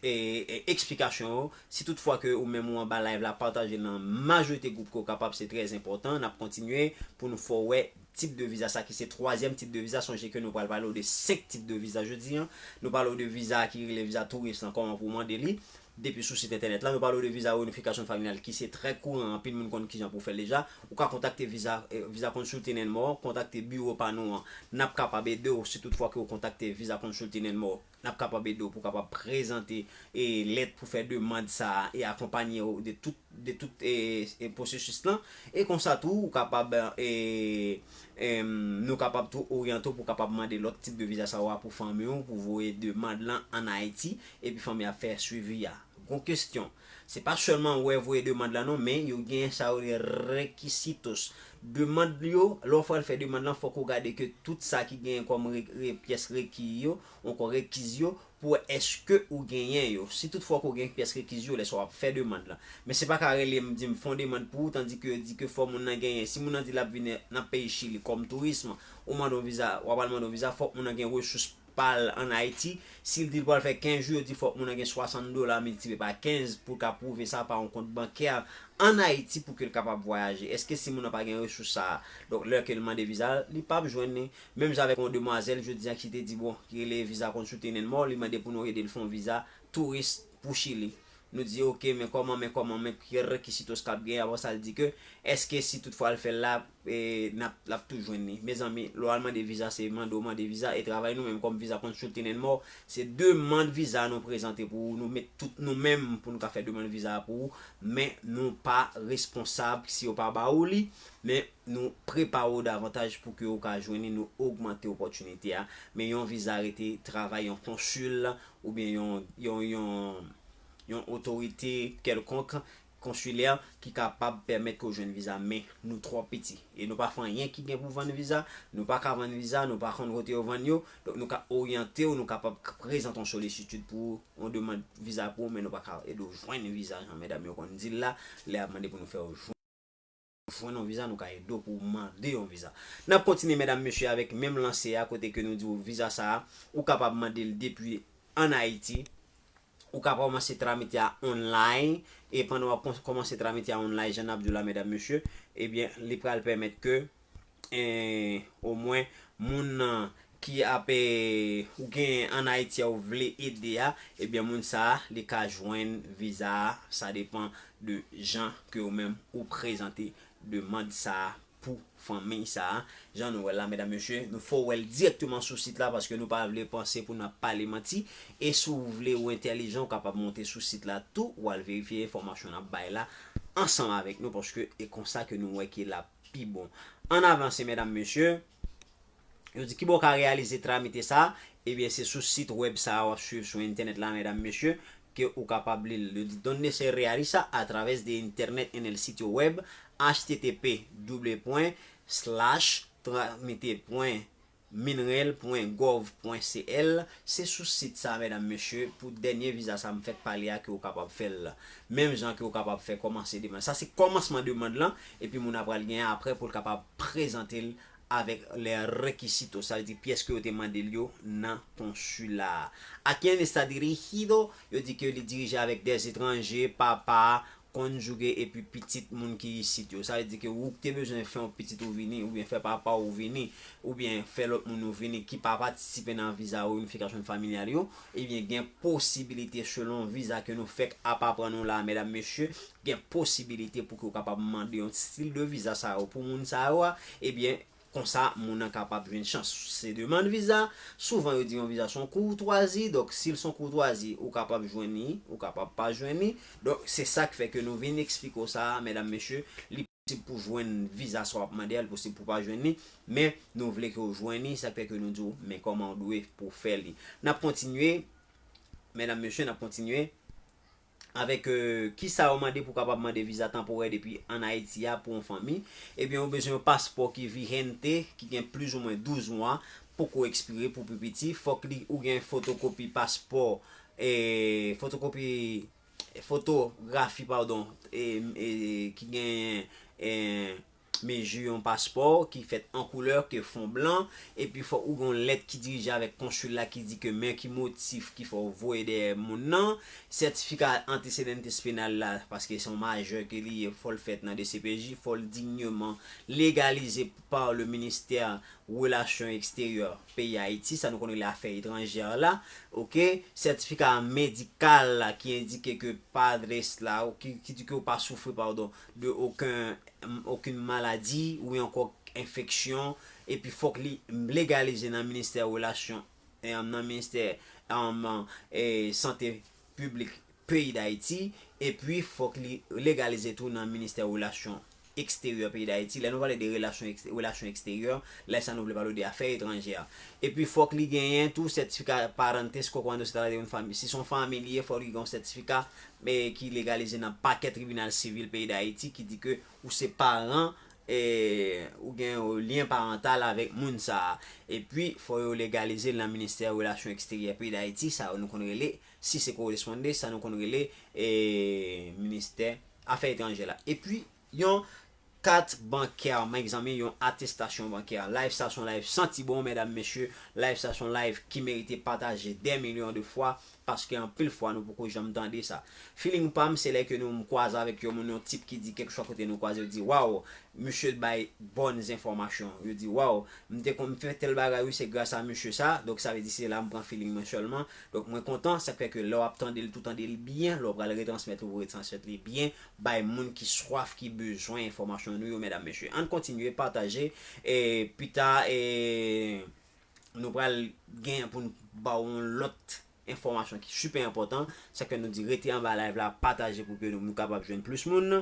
e, e, eksplikasyon yo. Si toutfwa ke ou menm ou anba live la, pataje l nan majorite gwoup ke w kapab, se trè enpòtan. N ap kontinye pou nou fè w wè tip de viza sa ki se twazyèm tip de viza. Sonje ke nou pral pale w de senk tip de viza jodi an. Nou pale w de viza ki rele viza touris lan, kòman pou w mande li depi sou sit entènèt la. Nou pale w de viza reinifikasyon familyal ki se trè kouran, anpil moun konn kijan pou w fè l deja. Ou ka kontakte viza, eh, Visa Consulting and More, kontakte biwo pa nou an. N ap kapab ede w si toutfwa ke w kontakte Visa Consulting and More. N ap kapab ede w pou w kapab prezante, eh, lèt pou fè demann sa a e akonpanye w de tout, de tout, eh, eh, pwosesis lan. E konsa tou, ou kapab, eh, em, nou kapab tou oryante w pou w kapab mande lòt tip de viza sa yo a pou fanmi w, pou voye demann lan ann Ayiti, epi fanmi a fè swivi a. Gon kesyon. Se pa sèlman wè voye demann lan non, men yo gen sa yo rele requisitos. Demann yo, lè w pral fè demann lan, fòk ou gade ke tout sa ki genyen kòm re, re, pyès reki yo, ankò rekiz yo, pou wè èske ou genyen yo. Si toutfwa ke w gen pyès rekiz yo, lè sa w ap fè demann lan. Men se pa ka rele m, di m fè yon demann pou ou, tandike yo di ke fò moun nan genyen. Si moun nan di l ap vin nan peyi Chili kòm touris, ou mande yon viza, w ap al mande yon viza, fòk moun nan gen resous pa l ann Ayiti. Si l di l pral fè kenz jou, yo di fòk moun nan gen swasant dola miltipliye pa kenz pou l ka pwouve sa pa yon kont bankè ann Ayiti pou ke l kapab vwayaje. Èske si moun nan pa gen resous sa a, donk lè ke l mande viza, li p ap jwenn li? Menm jan avèk yon demwazèl jodi a ki te di, bon, ki rele Visa Consulting and More, li mande pou nou ede l fè yon viza touris pou Chili. Nou di, oke, men kòman, men kòman, men ki rekisitos k ap genyen? Apre sa, l di ke, èske si toutfwa l fè l la, e, n ap, l ap tou jwenn li? Mezanmi, lè w al mande viza, se mande w mande viza, e travay nou menm kòm Visa Consulting and More, se demann viza nou prezante pou ou, nou met tout nou menm pou nou ka fè demann viza a pou ou, men nou pa responsab si yo pa ba ou li, men nou prepare w davantaj pou ke w ka jwenn li, nou ogmante opòtinite a. Men yon viza rete travay yon konsil oubyen yon, yon, yon, yon otorite kèlkonk konsilè ki kapab pèmèt ke w jwenn viza, men nou twò piti. E nou pa fè anyen ki gen pou vann viza, nou pa ka vann viza, nou pa konn kote yo vann yo, donk nou ka oryante w, nou kapab k-, prezante yon solisitid pou w, yon demann viza pou w, men nou pa ka ede w jwenn viza, jan medam yo konn di l la, lè y ap mande pou nou fè w jwenn jwenn yon viza, nou ka ede w pou w mande yon viza. N ap kontinye, medam, mesye, avèk menm lanse a, kote ke nou di w viza sa a, ou kapab mande l depi ann Ayiti, ou ka kòmanse tramite a online, e pandan w ap kòmanse tramite a online, jan n ap di w la, medam, mesye, ebyen, li pral pèmèt ke, eh, omwen, moun nan ki ap, eh, ou gen ann Ayiti a ou vle ede a, ebyen, moun sa a, li ka jwenn viza a, sa depann de jan ke ou menm ou prezante demann sa a pou fanmi sa a. Jan nou wè l la, medam, mesye, nou fè w wè l dirèkteman sou sit la, paske nou pa vle panse pou n ap pale manti. E si w vle w entèlijan, ou kapab monte sou sit la tou, w al verifye enfòmasyon n ap bay la ansanm avèk nou, paske e konsa ke nou wè ke l ap pi bon. Ann avanse, medam, mesye. Yo di, kibo w ka reyalize tramite sa a? Ebyen, se sou sit wèb sa a w ap swiv sou entènèt la, medam, mesye, ke ou kapab li l. Yo di, donde se realiza a través de internet en el sitio web H T T P double pwen slash tramite pwen minrel pwen gov pwen C L. Se sou sit sa a, medam, mesye, pou dènye viza sa a m fèk pale a, ke ou kapab fè l menm jan ke ou kapab fè kòmanse demann. Sa se kòmansman demann lan, epi moun nan pral gen apre pou l kapab prezante l avec les requisitos, sa vle di pyès ke yo te mande l yo nan konsila a. ¿A quién está dirigido? Yo di ke li dirije avèk des étrangers, papa, konjige epi pitit moun ki isit yo. Sa vle di ke ou te bezwen fè yon pitit ou vini, oubyen fè papa ou vini, oubyen fè lòt moun ou vini ki pa patisipe nan viza reyinifikasyon familyal yo, ebyen gen posibilite selon viza ke nou fèk ap aprann nou la, medam, mesye, gen posibilite pou ke w kapab mande yon stil de viza sa yo pou moun sa yo a, ebyen, konsa, moun nan kapab jwenn chans. Se demann viza, souvan yo di yon viza se yon koutwazi, donk si l se yon koutwazi, ou kapab jwenn li, ou kapab pa jwenn li. Donk, se sa k fè ke nou vin eksplike w sa, medam, mesye, li posib pou jwenn viza sa w ap mande a, li posib pou pa jwenn li, men nou vle ke w jwenn li, sa k fè ke nou di w, men kòman w dwe pou w fè li. N ap kontinye, medam, mesye, n ap kontinye. Avèk, euh, kisa yo mande pou w kapab mande viza tanporè depi ann Ayiti a pou yon fanmi? Ebyen, ou bezwen yon paspò ki vigente, ki gen plizoumwen douz mwa, poko ekspire pou pi piti. Fòk li, ou gen fotokopi paspò, e, fotokopi, fotografi, padon, e, e, ki gen, e, mezi yon paspò ki fèt an koulè, ke fon blan, epi fòk ou gen yon lèt ki dirije avèk konsil la ki di ke men ki motif ki fè w voye dèyè moun nan, sètifika antesedentes penal la, paske se yon majè ke li ye, fò l fèt nan D C P J, fò l dignement légalisé par le ministère relasyon eksteryè peyi Ayiti, sa nou konn rele afè etranjè la, oke, sètifika medikal la ki endike ke padres la, ki, ki di ke w pa soufri, padon, de okenn, okenn maladi oubyen ankò enfeksyon, epi fòk li legalize nan ministè relasyon, eh, nan ministè, eh, sante piblik peyi Dayiti, epi fòk li legalize tou nan ministè relasyon eksteryè peyi Dayiti. Lè nou pale de relasyon, relasyon eksteryè, lè sa nou vle pale de afè etranjè. Epi fòk li genyen tou sètifika parentesco cuando se trata de un fami-, si se yon fanmi li ye, fòk li gen yon sètifika, men ki legalize nan pakè tribinal sivil peyi Dayiti ki di ke ou se paran, e, ou gen yon lyen parantal avèk moun sa a. Epi fò yo legalize l nan ministè relasyon eksteryè peyi Dayiti, sa yo nou konn rele, si se koresponde, sa nou konn rele, e, ministè afè etranjè la. Epi yon kat bankè, mezanmi, yon atestasyon bankè. Live sa se yon live santi bon, medam, mesye. Live sa se yon live ki merite pataje dè milyon de fwa, paske anpil fwa nou poko janm tande sa. Feeling pa m, se lè ke nou, m kwaze avèk yon moun, yon tip ki di kèlkeswa kote nou kwaze, yo di, "Waw, misye bay bòn enfòmasyon." Yo di, "Waw, m te konn fè tèl bagay, wi, se gras a misye sa." Donk, sa vle di se la m pran feeling mwen sèlman. Donk, mwen kontan, sa k fè ke lè w ap tande l tou, tande l byen, lè w pral retransmèt, ou retransmèt li byen, bay moun ki swaf, ki bezwen enfòmasyon nou yo, medam, mesye. Ann kontinye pataje, e pita, e nou pral gen pou n ba w yon lòt enfòmasyon ki sipè enpòtan. Sa k fè nou di rete anba live la, pataje pou ke nou, nou kapab jwenn plis moun.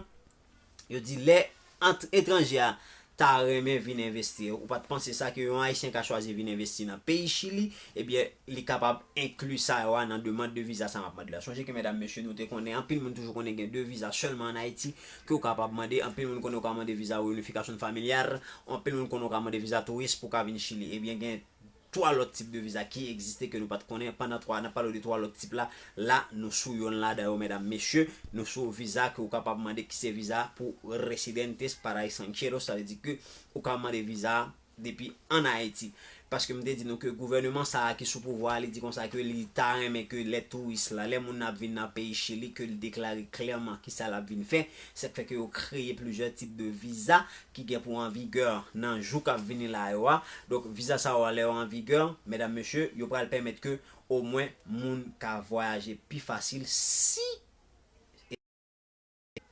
Yo di lè ant-, etranje a ta renmen vin envesti, ou pa t panse sa, ke yon Ayisyen ka chwazi vin envesti nan peyi Chili, ebyen, li kapab enkli sa yo a nan demann de viza sa m ap mande la. Sonje ke, medam, mesye, nou te konnen, anpil moun toujou konnen gen de viza sèlman ann Ayiti ke w kapab mande. Anpil moun konnen w ka mande viza reyinifikasyon familyal, anpil moun konnen w ka mande viza touris pou w ka vin Chili. Ebyen, gen twa lòt tip de viza ki egziste ke nou pa t konnen. Pandan twa, n ap pale w de twa lòt tip la. La, nou sou yonn ladan yo, medam, mesye. Nou sou viza ke w kapab mande ki se viza pou residentes para extranjeros. Sa vle di ke ou ka mande viza depi ann Ayiti. Paske m te di nou ke gouvèneman sa a ki sou pouvwa a, li di konsa ke li ta renmen ke lè touris la, lè moun nan ap vin nan peyi Chili, ke li deklare klèman kisa l ap vin fè. Se k fè ke yo kreye plizyè tip de viza ki gen pou an vigè nan jou k ap vini la yo a. Donk, viza sa yo a, lè yo an vigè, medam, mesye, yo pral pèmèt ke omwen moun ka vwayaje pi fasil si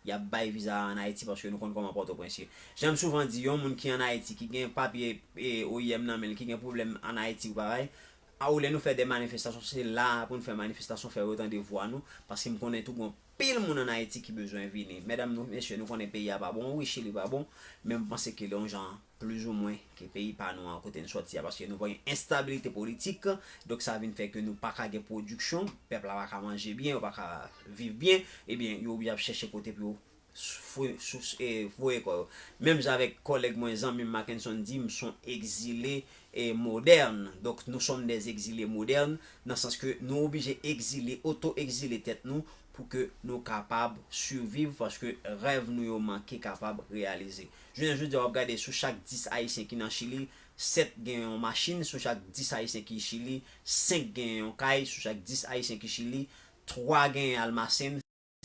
y ap bay viza ann Ayiti, paske nou konn kòman Pòtoprens ye. Jan m souvan di, yon moun ki ann Ayiti, ki gen papye, e, O I M nan men l, ki gen pwoblèm ann Ayiti ou bagay, a, ou lè nou fè de manifestasyon, se la pou n fè manifestasyon, fè yo tande vwa nou, paske m konnen tou gen anpil moun ann Ayiti ki bezwen vini. Medam, nou, mesye, nou konnen peyi a pa bon, wi, Chili pa bon, men m panse ke l yon jan plizoumwen ke peyi pa nou an kote n sòti a, paske nou pa gen enstabilite politik, donk sa vin fè ke nou pa ka gen pwodiksyon, pèp la pa ka manje byen, yo pa ka viv byen, ebyen, yo oblije ap chèche kote pou yo fou-, sou-, e, voye kò yo. Menm jan avèk kòlèg mwen, zanmi m Mackenson di, m se yon egzile, e, modèn. Donk, nous sommes des exilés modernes, nan sans ke nou oblije egzile, oto-egzile tèt nou pou ke nou kapab siviv, paske rèv nou yo manke kapab reyalize. Jounen jodi a, w ap gade sou chak dis Ayisyen ki nan Chili, sèt gen yon machin, sou chak dis Ayisyen ki Chili, senk gen yon kay, sou chak dis Ayisyen ki Chili, twa gen Almacén,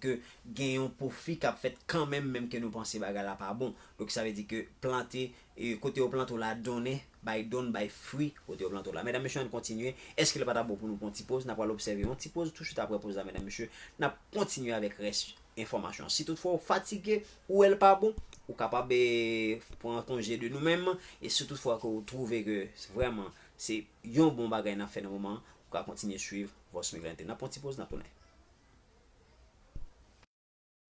ke gen yon pwofi k ap fèt kanmenm, menm ke nou panse bagay la pa bon. Donk, sa vle di ke plante, e, kote yo plante w la donnen, bay donn, bay fwi, kote yo plante w la. Medam, mesye, ann kontinye. Èske l pa ta bon pou nou pran yon ti poz? N ap pral obsève yon ti poz. Touswit apre poz la, medam, mesye, n ap kontinye avèk rès enfòmasyon. Si toutfwa w fatige, ou wè l pa bon, ou kapab, e, pran konje de nou menm. E si toutfwa ke w twouve ke vrèman se yon bon bagay n ap fè nan moman an, ou ka kontinye swiv Voice Migrante. N ap pran ti poz, n ap tounen.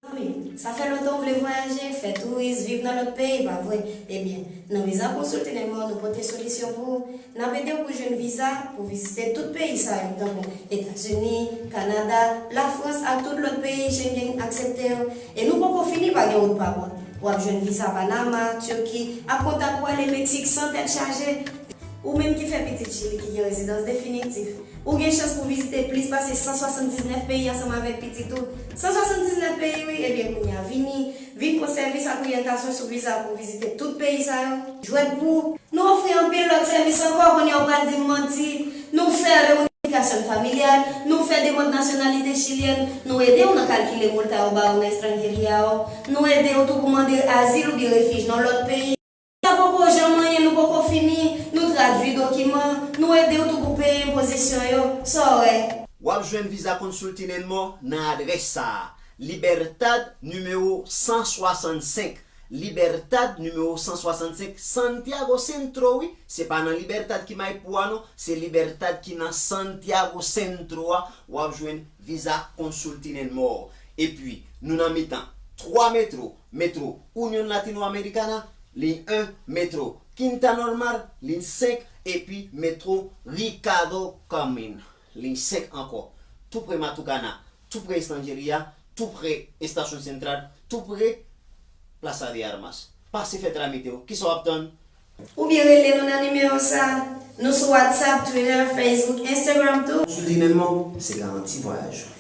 Zanmi, sa fè lontan w vle vwayaje, fè touris, viv nan lòt peyi, pa vre? Ebyen, nan Visa Consulting and More, nou pote solisyon pou ou. N ap ede w pou jwenn viza pou vizite tout peyi sa yo, tankou Etazini, Kanada, Lafrans ak tout lòt peyi Schengen aksepte yo. E nou poko fini, pa gen wout pa bò. W ap jwenn viza Panama, Tiki, ak kontak pou ale Meksik san tèt chaje. Ou menm ki fè pitit Chili ki gen rezidans definitif, ou gen chans pou vizite plis pase san swasanndiznèf peyi ansanm avèk pitit ou. San swasanndiznèf peyi, wi, ebyen kounye a vini, vin pran sèvis ak oryantasyon sou viza pou vizite tout peyi sa yo. Jwèt pou ou. Nou ofri anpil lòt sèvis ankò, kounye a w pral di m manti. Nou fè reunifikasyon familyal, nou fè demann nasyonalite chilyèn, nou ede w nan kalkile multa yo ba w nan estranjeria yo, nou ede w tou pou mande azil oubyen refij nan lòt peyi. Sa poko janm anyen, nou poko fini, nou tradui dokiman, nou ede w tou pou peye enpozisyon yo. Sa w wè? W ap jwenn Visa Consulting and More nan adrès sa a, Libertad nimewo san swasannsenk. Libertad nimewo san swasannsenk, Santiago Centro, wi. Se pa nan Libertad ki Maipú a, non. Se Libertad ki nan Santiago Centro a. W ap jwenn Visa Consulting and More. Epi, nou nan mitan twa metro, Metro Union Latinoamericana, liy en, Metro Quinta Normal, liy senk, epi Metro Ricardo Carmen, liy senk ankò. Tou pre Matucana, tou pre Estanjeria, tou pre Estasyon Sentral, tou pre Plaza de Armas. Pase fè tramite w. Kisa w ap tann? Oubyen rele nou nan nimewo sa. Nou sou WhatsApp, Twitter, Facebook, Instagram tou. Sou Dinenman, se garanti vwayaj ou.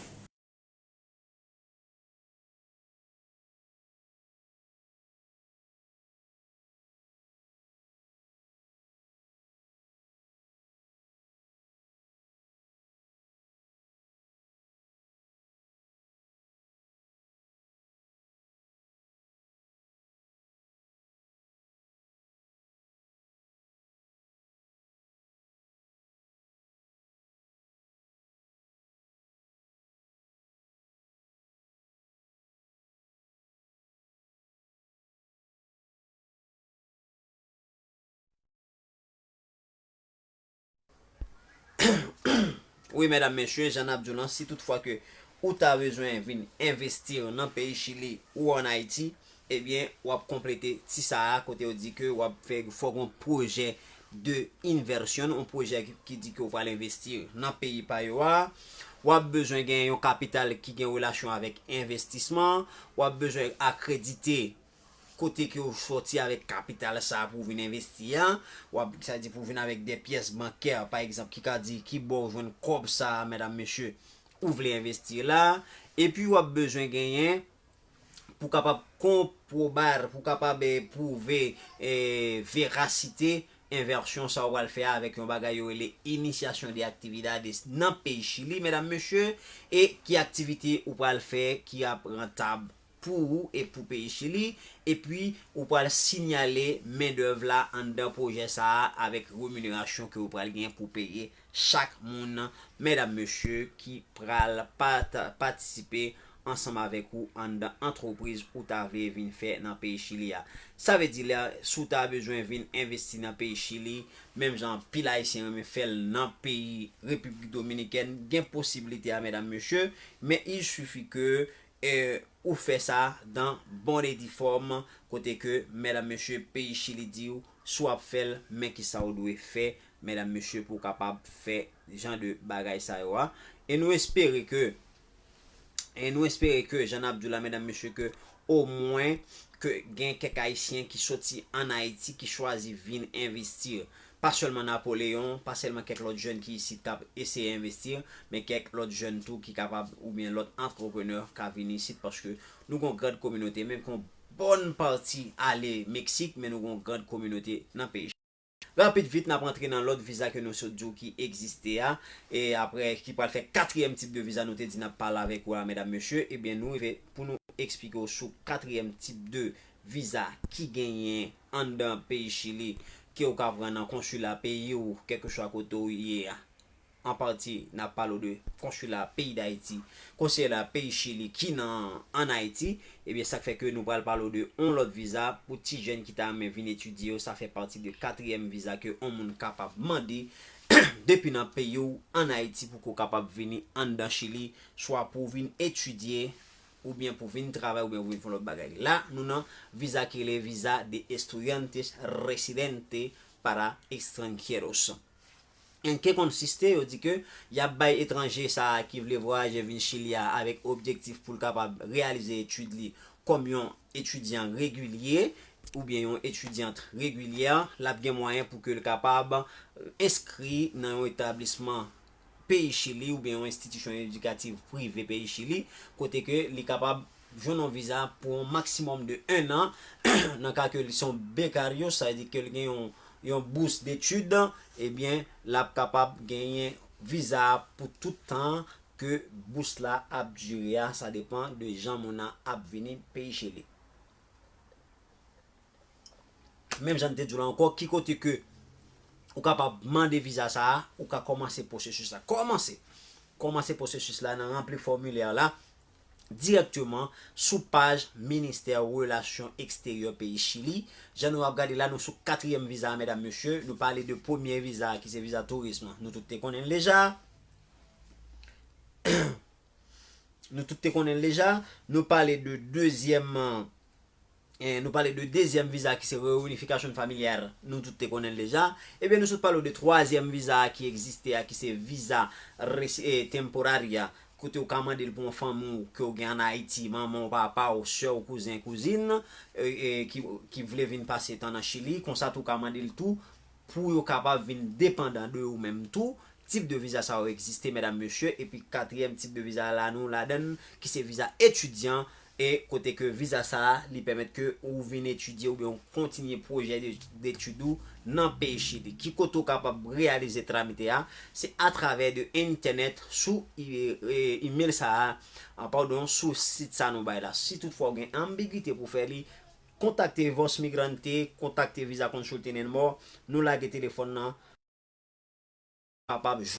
Wi, medam, mesye, jan n ap di w lan, si toutfwa ke ou ta bezwen vin envesti nan peyi Chili ou ann Ayiti, ebyen, w ap konplete ti sa a, kote yo di ke w ap fè, fò gen yon pwojè de inversion, yon pwojè ki, ki di ke w pral envesti nan peyi pa yo a. W ap bezwen gen yon kapital ki gen relasyon avèk envestisman. W ap bezwen akredite kote ke w sòti avèk kapital sa a pou w vin envesti a. W ap, sa di pou w vin avèk de pyès bankè, pa egzanp, ki ka di ki bò w jwenn kòb sa a, medam, mesye, ou vle envesti la. Epi w ap bezwen genyen pou kapab konpwobar, pou kapab, eh, pwouve, eh, verasite envèsyon sa w pral fè a avèk yon bagay yo rele iniciación de actividades nan peyi Chili, medam, mesye, e ki aktivite ou pral fè ki ap rantab pou ou e pou peyi Chili, epi ou pral siyale mendèv la anndan pwojè sa a avèk reminerasyon ke ou pral gen pou peye chak moun, medam, mesye, ki pral pata-, patisipe ansanm avèk ou anndan antrepriz ou ta vle vin fè nan peyi Chili a. Sa vle di la, si w ta bezwen vin envesti nan peyi Chili, menm jan anpil Ayisyen renmen fè l nan peyi Repiblik Dominikèn, gen posiblite a, medam, mesye, men il suffit que, eh, ou fè sa dans bonne et due forme, kote ke, medam, mesye, peyi Chili di w, si w ap fè l, men kisa w dwe fè, medam, mesye, pou w kapab fè jan de bagay sa yo a. E nou espere ke, e nou espere ke, jan n ap di w la, medam, mesye, ke omwen ke gen kèk Ayisyen ki soti ann Ayiti ki chwazi vin envesti. Pa sèlman Napoleon, pa sèlman kèk lòt jèn ki isit k ap eseye envesti, men kèk lòt jèn tou ki kapab, oubyen lòt antreprenè ka vin isit, paske nou gon grand kominote, menm ke yon bòn pati ale Meksik, men nou gon grand kominote nan peyi. Rapid vit, n ap rantre nan lòt viza ke nou sot di w ki egziste a, e apre ki pral fè katriyèm tip de viza nou te di n ap pale avèk ou a, medam, mesye, ebyen, nou rive pou nou eksplike w sou katriyèm tip de viza ki genyen anndan peyi Chili, ke w ka pran nan konsila peyi w, kèlkeswa kote w ye a. An pati, n ap pale w de konsila peyi Dayiti, konsila peyi Chili ki nan, ann Ayiti. Ebyen, sa k fè ke nou pral pale w de yon lòt viza pou ti jèn ki ta renmen vin etidye yo. Sa fè pati de katriyèm viza ke yon moun kapab mande depi nan peyi w ann Ayiti pou ke w kapab vini anndan Chili, swa pou w vin etidye, oubyen pou vin travay, oubyen pou vin fè lòt bagay. La, nou nan viza ki rele viza de estudiantes residente para extranjeros. En qué consiste, yo di ke y ap bay etranje sa a ki vle vwayaje vin Chili a avèk objektif pou l kapab reyalize etid li kòm yon etidyan regilye oubyen yon etidyant regilyè, l ap gen mwayen pou ke l kapab, eh, enskri nan yon etablisman peyi Chili oubyen yon enstitisyon edikatif prive peyi Chili, kote ke li kapab jwenn yon viza pou yon maksimòm de en an, nan ka ke li se yon becario, sa vle di ke li gen yon, yon bous detid, ebyen, l ap kapab genyen viza a pou tout tan ke bous la ap dire a, sa depann de jan moun nan ap vini peyi Chili. Menm jan n te di w la ankò, ki kote ke ou kapab mande viza sa a, ou ka kòmanse pwosesis la. Kòmanse! Kòmanse pwosesis la nan ranpli fòmilè la dirèkteman sou paj Ministè Relasyon Eksteryè peyi Chili. Jan nou ap gade la, nou sou katriyèm viza a, medam, mesye. Nou pale de premye viza a, ki se viza tourism. Nou tout te konnen l deja. Nou tout te konnen l deja. Nou pale de dezyèm, eh, nou pale de dezyèm viza ki se reunification familiar. Nou tout te konnen l deja. Ebyen, nou sot pale de twazyèm viza a ki egziste a, ki se viza resi-, eh, temporaria. Kote ou ka mande l pou yon fanmi w ke w gen ann Ayiti, manman w, papa w, sè w, kouzen, kouzin, eh, eh, ki, ki vle vin pase tan nan Chili. Konsa tou, ou ka mande l tou pou yo kapab vin depandan de ou menm tou. Tip de viza sa yo egziste, medam, mesye, epi katriyèm tip de viza la nou ladan l, ki se viza etidyan, e kote ke viza sa a, li pèmèt ke ou vin etidye oubyen ou kontinye pwojè de, detid ou nan peyi Chili. Ki kote ou kapab reyalize tramite a? Se atravè de entènèt sou i-, e, imèl sa a, a, padon, sou sit sa nou bay la. Si toutfwa ou gen anbigite pou fè li, kontakte Voz Migrante, kontakte Visa Consulting and More, nou lage telefòn nan, kapab jwenn.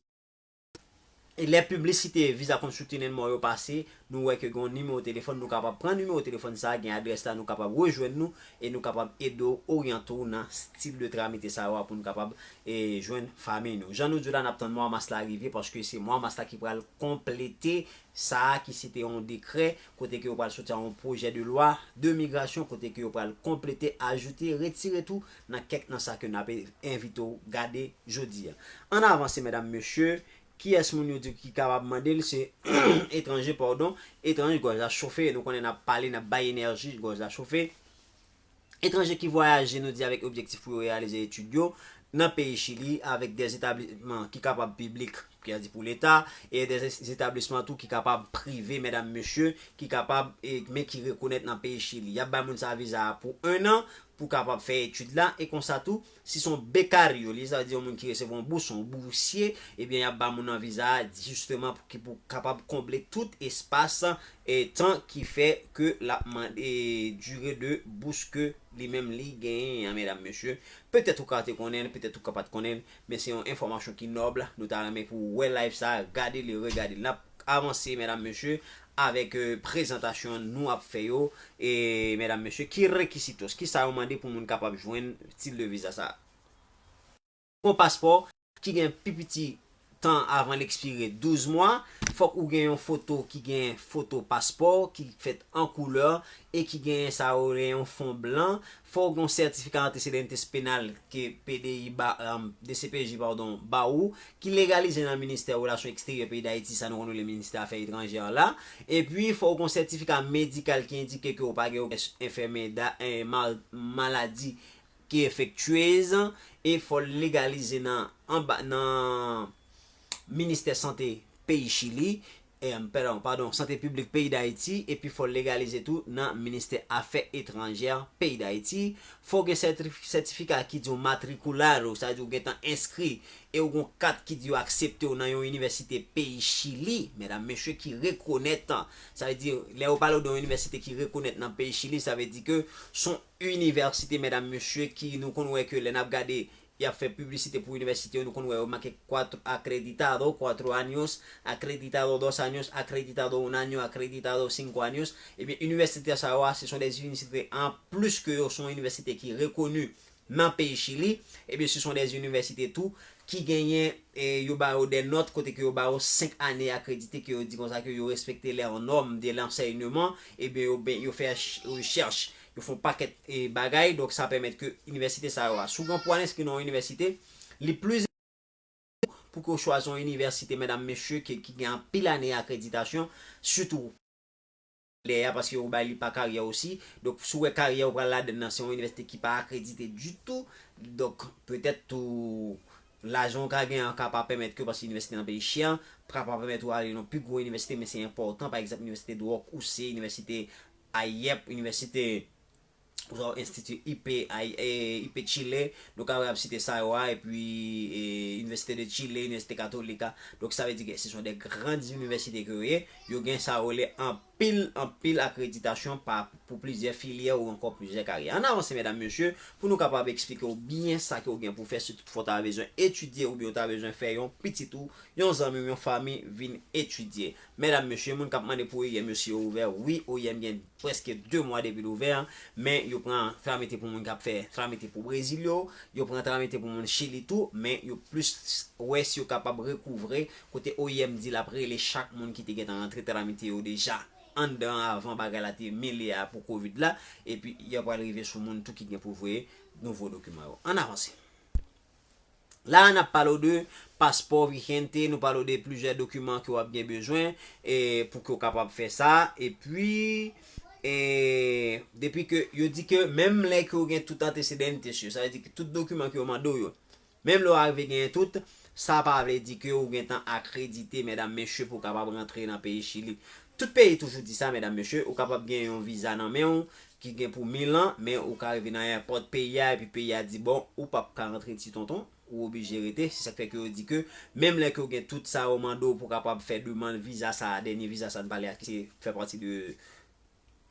E lè piblisite Visa Consulting and More yo pase, nou wè ke gen yon nimewo telefòn, nou kapab pran nimewo telefòn sa a, gen adrès la, nou kapab rejwenn nou, e nou kapab ede w, oryante w nan stil de tramite sa yo a pou nou kapab, e, jwenn fanmi nou. Jan nou di w la, n ap tann mwa mas la rive, paske se mwa mas la ki pral konplete sa a ki se te yon dekrè, kote ke yo pral soti a yon pwojè de lwa de migrasyon, kote ke yo pral konplete, ajoute, retire tou nan kèk nan sa ke n ap envite w gade jodi a. Ann avanse, medam, mesye, kiyès moun yo di ki kapab mande l? Se etranje, padon, etranje, gòj la chofe, nou konnen n ap pale, n ap bay enèji, gòj la chofe. Etranje ki vwayaje, nou di, avèk objektif pou yo reyalize etid yo nan peyi Chili, avèk de etablisman ki kapab piblik, ki a di pou leta, e de etablisman tou ki kapab prive, medam, mesye, ki kapab, e, men ki rekonèt nan peyi Chili. Y ap bay moun sa viza a pou en an, pou kapab fè etid la, e konsa tou, si se yon becario, li, sa vle di yon moun ki resevwa yon bous, yon bousye, ebyen, y ap ba moun nan viza a, jisteman, pou ki pou kapab konble tout espas e tan ki fè ke l ap mande, e, dire de bous ke li menm li genyen an, medam, mesye. Petèt ou ka te konnen l, petèt ou ka pa t konnen l, men se yon enfòmasyon ki nòb, nou ta renmen pou w wè live sa, gade li, regade l. N ap avanse, medam, mesye, avèk, e, prezantasyon nou ap fè yo, e, medam, mesye, ki rekisitos, ki sa yo mande pou moun kapab jwenn stil de viza sa? Yon paspò ki gen pi piti tan avan l ekspire douz mwa, fòk ou gen yon foto ki gen foto paspò ki fèt an koulè e ki gen sa yo rele yon fon blan, fòk ou gen yon sètifika antecedentes penal ke P D I ba, um, D C P J, padon, ba ou, ki legalize nan Ministè Relasyon Eksteryè peyi Dayiti, sa nou konn rele Ministè Afè Etranjè la, epi fòk ou gen yon sètifika medikal ki endike ke ou pa gen yon enfèmeda, eh, mal-, maladi ki enfektyez e fò l legalize nan, anba, nan Ministè Sante peyi Chili. eh, padon, padon, sante piblik peyi Dayiti, epi fò w legalize tou nan ministè afè etranjè peyi Dayiti. Fò w gen sètif-, sètifika ki di w matriculado, sa vle di w gentan enskri, e w gen yon kat ki di yo aksepte w nan yon inivèsite peyi Chili, medam, mesye, ki rekonèt. Sa vle di, lè yo pale w de yon inivèsite ki rekonèt nan peyi Chili, sa vle di ke s on inivèsite, medam, mesye, ki nou konn wè ke lè n ap gade, y ap fè piblisite pou inivèsite yo, nou konn wè yo make cuatro acreditado, cuatro años, acreditado dos años, acreditado un año, acreditado cinco años. Ebyen, inivèsite sa yo a, se son de inivèsite an plis ke yo, se yon inivèsite ki rekoni nan peyi Chili. Ebyen, se son de inivèsite tou ki genyen, e, yo ba yo de nòt kote ke yo ba yo senk ane akredite, ke yo di konsa ke yo respekte les normes de l'enseignement. Ebyen, yo, ben, yo fè ch-, rechèch, yo fè yon pakèt, e, bagay. Donk, sa pèmèt ke inivèsite sa yo a, si w gen pou al enskri nan yon inivèsite, li pli pou ke w chwazi yon inivèsite, medam, mesye, ki, ki gen anpil ane akreditasyon, sitou lè a, paske yo bay li pa karyè osi. Donk, si w wè karyè ou pral ladann nan, se yon inivèsite ki pa akredite ditou. Donk, petèt tou, lajan w ka gen an ka pa pèmèt ke, paske inivèsite nan peyi chè, pa, pa pèmèt ou ale nan pi gwo inivèsite, men se enpòtan, pa egzanp, inivèsite Duoc, U C, inivèsite IEP, inivèsite ou sa, Enstiti I P, ay, e, I P Chile, nou kapab site sa yo a, epi, e, Université de Chile, Université Católica. Donk, sa vle di ke se son de grandes universités ke yo ye. Yo gen sa yo rele anpil, anpil akreditasyon pa, pou plizyè filyè ou ankò plizyè karyè. Ann avanse, medam, mesye, pou nou kapab eksplike w byen sa ke w gen pou fè, si toutfwa w ta bezwen etidye oubyen w ta bezwen fè yon pitit ou, yon zanmi w, yon fanmi vin etidye. Medam, mesye, moun k ap mande pou O I M yo si yo ouvè, wi, O I M gen prèske de mwa depi l ouvè, men yo pran tramite pou moun k ap fè tramite pou Brezil yo, yo pran tramite pou moun Chili tou, men yo plis wè si yo kapab rekouvre kote O I M di l ap rele chak moun ki te gentan rantre tramite yo deja anndan avan bagay la te mele a pou kovid la, epi y ap pral rive sou moun tou ki gen pou voye nouvo dokiman yo. Ann avanse. La, n ap pale w de paspò vigente, nou pale w de plizyè dokiman ke w ap gen bezwen, e, pou ke w kapab fè sa. Epi, e, depi ke yo di ke menm lè ke w gen tout antecedentes yo, sa vle di ke tout dokiman ke yo mande w yo, menm lè w arive genyen tout, sa pa vle di ke w gentan akredite, medam, mesye, pou w kapab rantre nan peyi Chili. Tout peyi toujou di sa, medam, mesye, ou kapab gen yon viza nan men w, ki gen pou mil an, men ou ka rive nan èpòt peyi a, epi peyi a di, bon, ou p ap ka rantre, ti tonton, ou oblije rete. Se sa k fè ke yo di ke, menm lè ke w gen tout sa yo mande w pou w kapab fè demann viza sa a, dènye viza sa a n pale a, ki se fè pati de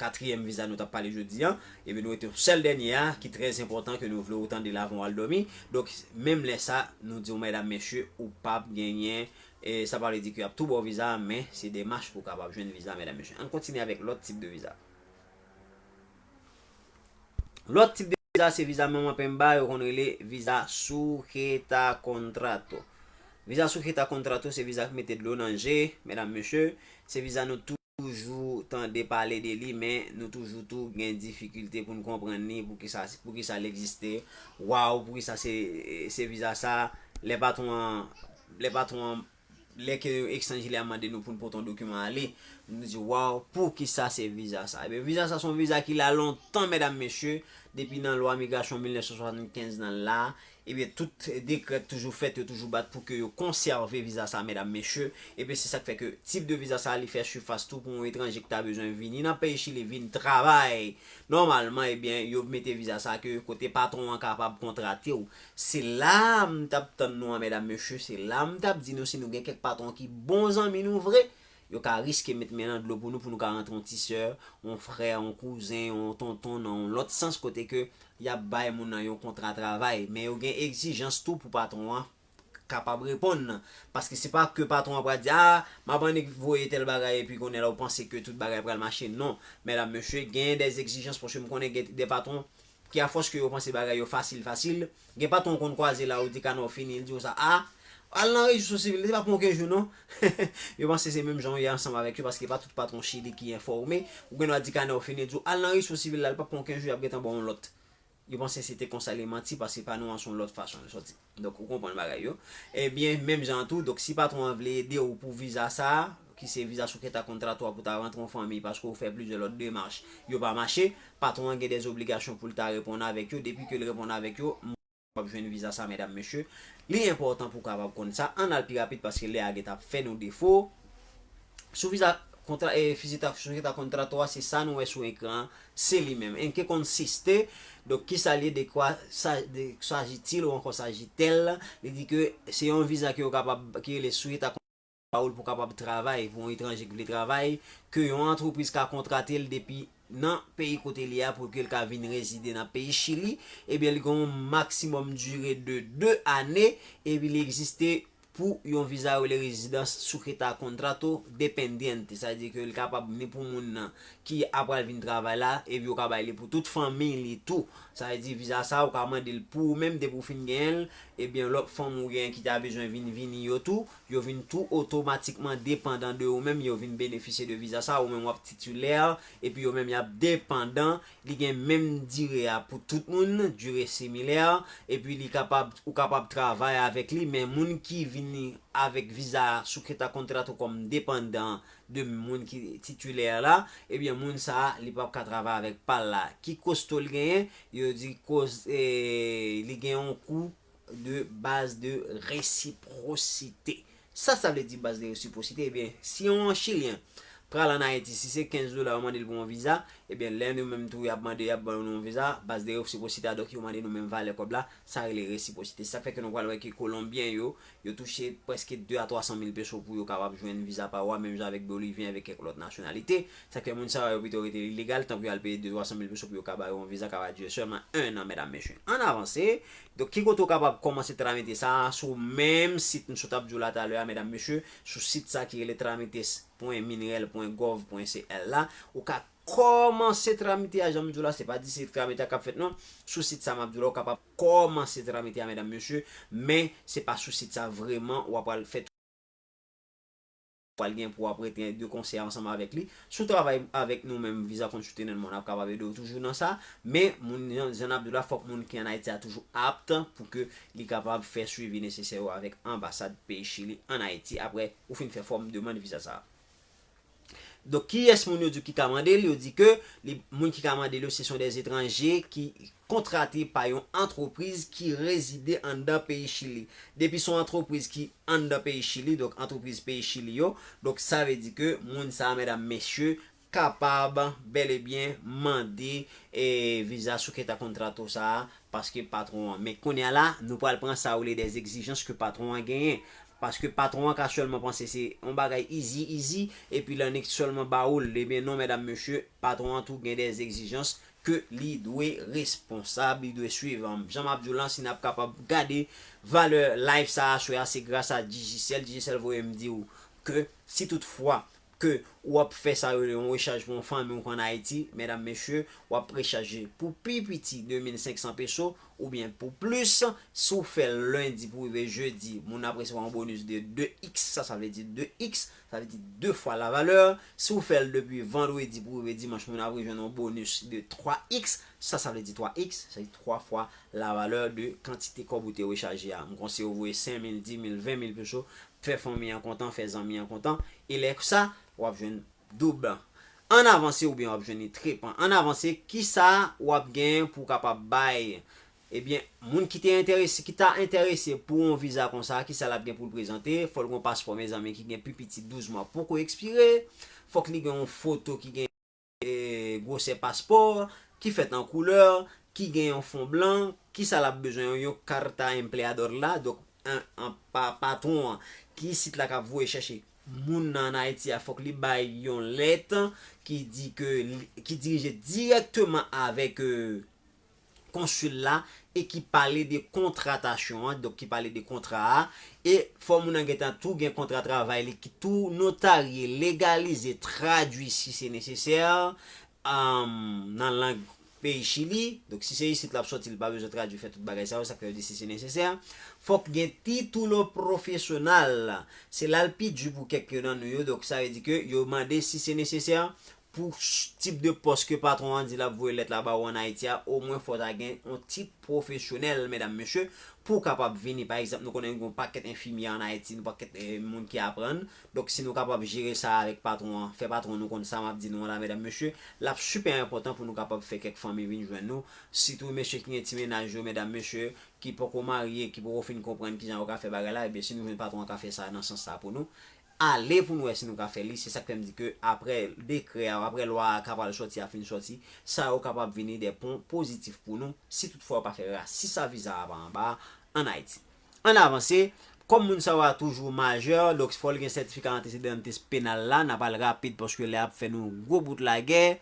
katriyèm viza nou t ap pale jodi a, ebyen, nou rete yon sèl dènye a, ki trè enpòtan ke nou vle w tande l avan w al dòmi. Donk, menm lè sa, nou di w, medam, mesye, ou p ap genyen, e sa pa vle di ke y ap tou ba w viza a, men se demach pou w kapab jwenn viza, medam, mesye. Ann kontinye avèk lòt tip de viza. Lòt tip de viza, se viza manman penba, yo konn rele viza sujeta contrato. Viza sujeta contrato, se viza ki mete dlo nan je, medam, mesye. Se viza nou toujou tande pale de li, men nou toujou tou gen difikilte pou n konprann li, poukisa, poukisa l egziste. Waw, poukisa se, se viza sa, lè patwon an, lè patwon an lè ke ekstranjè a mande nou pou n pote yon dokiman ale, nou di, waw, poukisa se viza sa? Ebyen, viza sa se yon viza ki la lontan, medam, mesye, depi nan lwa migrasyon mil nèf san swasannkenz nan la, ebyen, tout dekrè toujou fèt, yo toujou bat pou ke yo konsève viza sa, medam, mesye. Ebyen, se sa k fè ke tip de viza sa, li fè sifas tou pou yon etranje ki ta bezwen vini nan peyi Chili, vin travay. Nòmalman, ebyen, yo mete viza sa ke kote patwon an kapab kontrate w. Se la m t ap tann nou an, medam, mesye, se la m t ap di nou, si nou gen kèk patwon ki bon zanmi nou vre, yo ka riske met men nan dlo pou nou, pou nou ka rantre yon ti sè, yon frè, yon kouzen, yon tonton, nan yon lòt sans kote ke y ap bay moun nan yon kontra travay. Men yo gen egzijans tou pou patwon an kapab reponn nan. Paske se pa ke patwon an pral di, a, m ap annik voye tèl bagay epi kounye a la ou panse ke tout bagay pral mache. Non, medam, mesye, gen de egzijans, paske m konnen gen de patwon ki, afòs ke yo panse bagay yo fasil, fasil, gen patwon w konn kwaze la, ou di kanè w fini, li di w sa, a, al nan rejistro sivil, li pa pran w kenz jou, non. Yo panse se menm jan w ye ansanm avèk yo, paske pa tout patwon Chili ki enfòme. Ou gen dwa di kanè w fini, li di w, al nan rejistro sivil la, li pa pran w kenz jou, y ap gentan ba w yon lòt. Yo panse se te konsa li manti, paske pa nou an se yon lòt fason li sòti. Donk, ou konprann bagay yo. Ebyen, menm jan an tou, donk, si patwon an vle ede w pou viza sa a, ki se viza sujeta contrato a pou ta rantre yon fanmi, paske w fè plizyè lòt demach, yo pa mache, patwon an gen de zobligasyon pou l ta reponn avèk yo, depi ke l reponn avèk yo, m w ap jwenn viza sa, medam, mesye. Li enpòtan pou w kapab konn sa, ann al pi rapid, paske lè a gentan ap fè nou defo. Sou viza kontra, e, visita, sujeta contrato a, se sa nou wè sou ekran an, se li menm. En qué consiste, donk, kisa l ye, de quoi sa, de s'agit-il ou encore s'agit-elle? Li di ke se yon viza ke yo kapab, ki rele sujeta contrato pou kapab travay, pou yon etranje ki vle travay, ke yon antrepriz ka kontrate l depi nan peyi kote li a pou ke l ka vin rezide nan peyi Chili, ebyen, li gen yon maksimòm dire de de ane, epi li egziste pou yon viza yo rele rezidans sujeta contrato dependiente, sa vle di ke li kapab ni pou moun nan ki apral vin travay la, epi yo ka bay li pou tout fanmi li tou. Sa vle di viza sa, ou ka mande l pou ou menm, depi w fin genyen l, ebyen, lòt fanm ou genyen ki ta bezwen vin vini yo tou, yo vin tou otomatikman depandan de ou menm, yo vin benefisye de viza sa, ou menm w ap titilè, epi yo menm y ap depandan, li gen menm dire a pou tout moun, dire similè, epi li kapab, ou kapab travay avèk li, men moun ki vini avèk viza sujeta contrato kòm depandan de moun ki titilè la, ebyen, moun sa a, li p ap ka travay avèk pa l la. Ki kosto l genyen? Yo di koz, e, li gen yon kou de baz de resiprosite. Sa, sa vle di baz de resiprosite, ebyen, si yon Chilyen pral ann Ayiti, si se kenz dola yo mande l pou yon viza, ebyen, lè nou menm tou, y ap mande, y ap ban nou yon viza, baz de resiprosite a, donk, yo mande nou menm valè kòb la, sa rele resiprosite. Sa k fè ke nou pral wè ke Kolonbyen yo, yo touche prèske de a twa san mil peso pou yo kapab jwenn viza pa yo a, menm jan avèk Bolivyen, avèk kèk lòt nasyonalite. Sa k fè moun sa yo pito rete ilegal, tankou y al peye de twa san mil peso pou yo ka ba yo yon viza k ap dire sèlman en an, medam, mesye. Ann avanse. Donk, ki kote w kapab kòmanse tramite sa a? Sou menm sit m sot ap di w la talè a, medam, mesye, sou sit sa ki rele tramites pwen minerel pwen gov pwen C L la, ou ka kòmanse tramite a, jan m di w la, se pa di se tramite a k ap fèt non. Sou sit sa m ap di w la, ou kapab kòmanse tramite a, medam, mesye, men se pa sou sit sa vrèman w ap pral fè pral gen pou w ap rete de konsèy ansanm avèk li. Si w travay avèk nou menm, Visa Consulting and More, n ap kapab ede w toujou nan sa. Men, moun, jan, jan n ap di w la, fòk moun ki ann Ayiti a toujou apt pou ke li kapab fè swivi nesesè yo avèk anbasad peyi Chili ann Ayiti apre ou fin fè fòm demann viza sa a. Donk, kiyès moun yo di ki ka mande l? Yo di ke li, moun ki ka mande l yo, se son des étrangers ki kontrate pa yon antrepriz ki rezide anndan peyi Chili. Depi se yon antrepriz ki anndan peyi Chili, donk antrepriz peyi Chili yo, donk sa vle di ke moun sa a, medam, mesye, kapab bèl e byen mande, e, viza sujeta contrato sa a, paske patwon an. Men kounye a la, nou pral pran sa yo rele des exigences ke patwon an genyen. Paske patwon an ka sèlman panse se yon bagay easy, easy, epi l annik sèlman ba ou l. Ebyen non, medam, mesye, patwon an tou gen des exigences ke li dwe responsab, li dwe swiv. Jan m ap di w lan, si n ap kapab gade valè live sa a aswè a, se gras a Digicel. Digicel voye m di w ke si toutfwa ke w ap fè sa yo, yon rechaj pou yon fanmi w ki ann Ayiti, medam, mesye, w ap rechaje pou pi piti de mil senk san peso, oubyen pou plis, si w fè l lendi pou rive jedi, moun ap resevwa yon bonis de de x, sa, sa vle di de x, sa vle di de fwa la valè. Si w fè l depi vandredi pou rive dimanch, moun ap rejwenn yon bonis de twa x, sa, sa vle di twa x, sa vle di twa fwa la valè de kantite kòb ou te rechaje a. M konseye w voye senk mil, dis mil, ven mil peso, fè fanmi an kontan, fè zanmi an kontan, e lè sa, w ap jwenn doub. Ann avanse oubyen w ap jwenn li trepan. Ann avanse, kisa w ap gen pou w kapab bay? Ebyen, moun ki te enterese, ki ta enterese pou yon viza konsa, kisa l ap gen pou l prezante? Fò l gen yon paspò, mezanmi, ki gen pi piti douz mwa poko ekspire. Fòk li gen yon foto ki gen, e, gwosè paspò, ki fèt an koulè, ki gen yon fon blan. Kisa l ap bezwen? Yon, yon carta empleador la, donk, an, an, pa, patwon an, ki isit la k ap voye chèche moun nan ann Ayiti a, fòk li bay yon lèt ki di ke li, ki dirije dirèkteman avèk, e, konsil la e ki pale de kontratasyon an, donk ki pale de kontra a, e fò moun nan gentan tou gen kontra travay li ki tou notarye, legalize, tradui si se nesesè, um, nan lang peyi Chili. Donk, si se isit l ap sòti, li pa bezwen tradui, fè tout bagay sa yo, sa k fè yo di si se nesesè. Fòk gen título profesional. Se la l pi di pou kèk nan nou yo, donk sa vle di ke yo mande si se nesesè pou ch-, tip de pòs ke patwon an di l ap voye lèt la ba ou ann Ayiti a, omwen fò w ta gen yon tit pwofesyonèl, medam, mesye, pou w kapab vini. Pa egzanp, nou konnen gen yon pakèt enfimyè ann Ayiti, yon pakèt, e, moun ki aprann. Donk, si nou kapab jere sa avèk patwon an, fè patwon nou konn sa m ap di nou an la, medam, mesye, l ap sipè enpòtan pou nou kapab fè kèk fanmi vin jwenn nou. Sitou mesye ki gen ti mennaj yo, medam, mesye, ki poko marye, ki poko fin konprann kijan yo ka fè bagay la, ebyen, si nou jwenn patwon an ka fè sa nan sans sa pou nou. ale pou n wè si nou ka fè li. Se sa k fè m di ke apre dekrè a, apre lwa a ka pral sòti a fin sòti, sa yo kapab vini de pwen pozitif pou nou, si toutfwa yo pa fè rasis a viza a pa anba a ann Ayiti. Ann avanse, kòm moun sa yo a toujou majè, donk fò l gen sètifika antesedantes penal la, n ap al rapid paske lè a ap fè nou gwo bout lagè.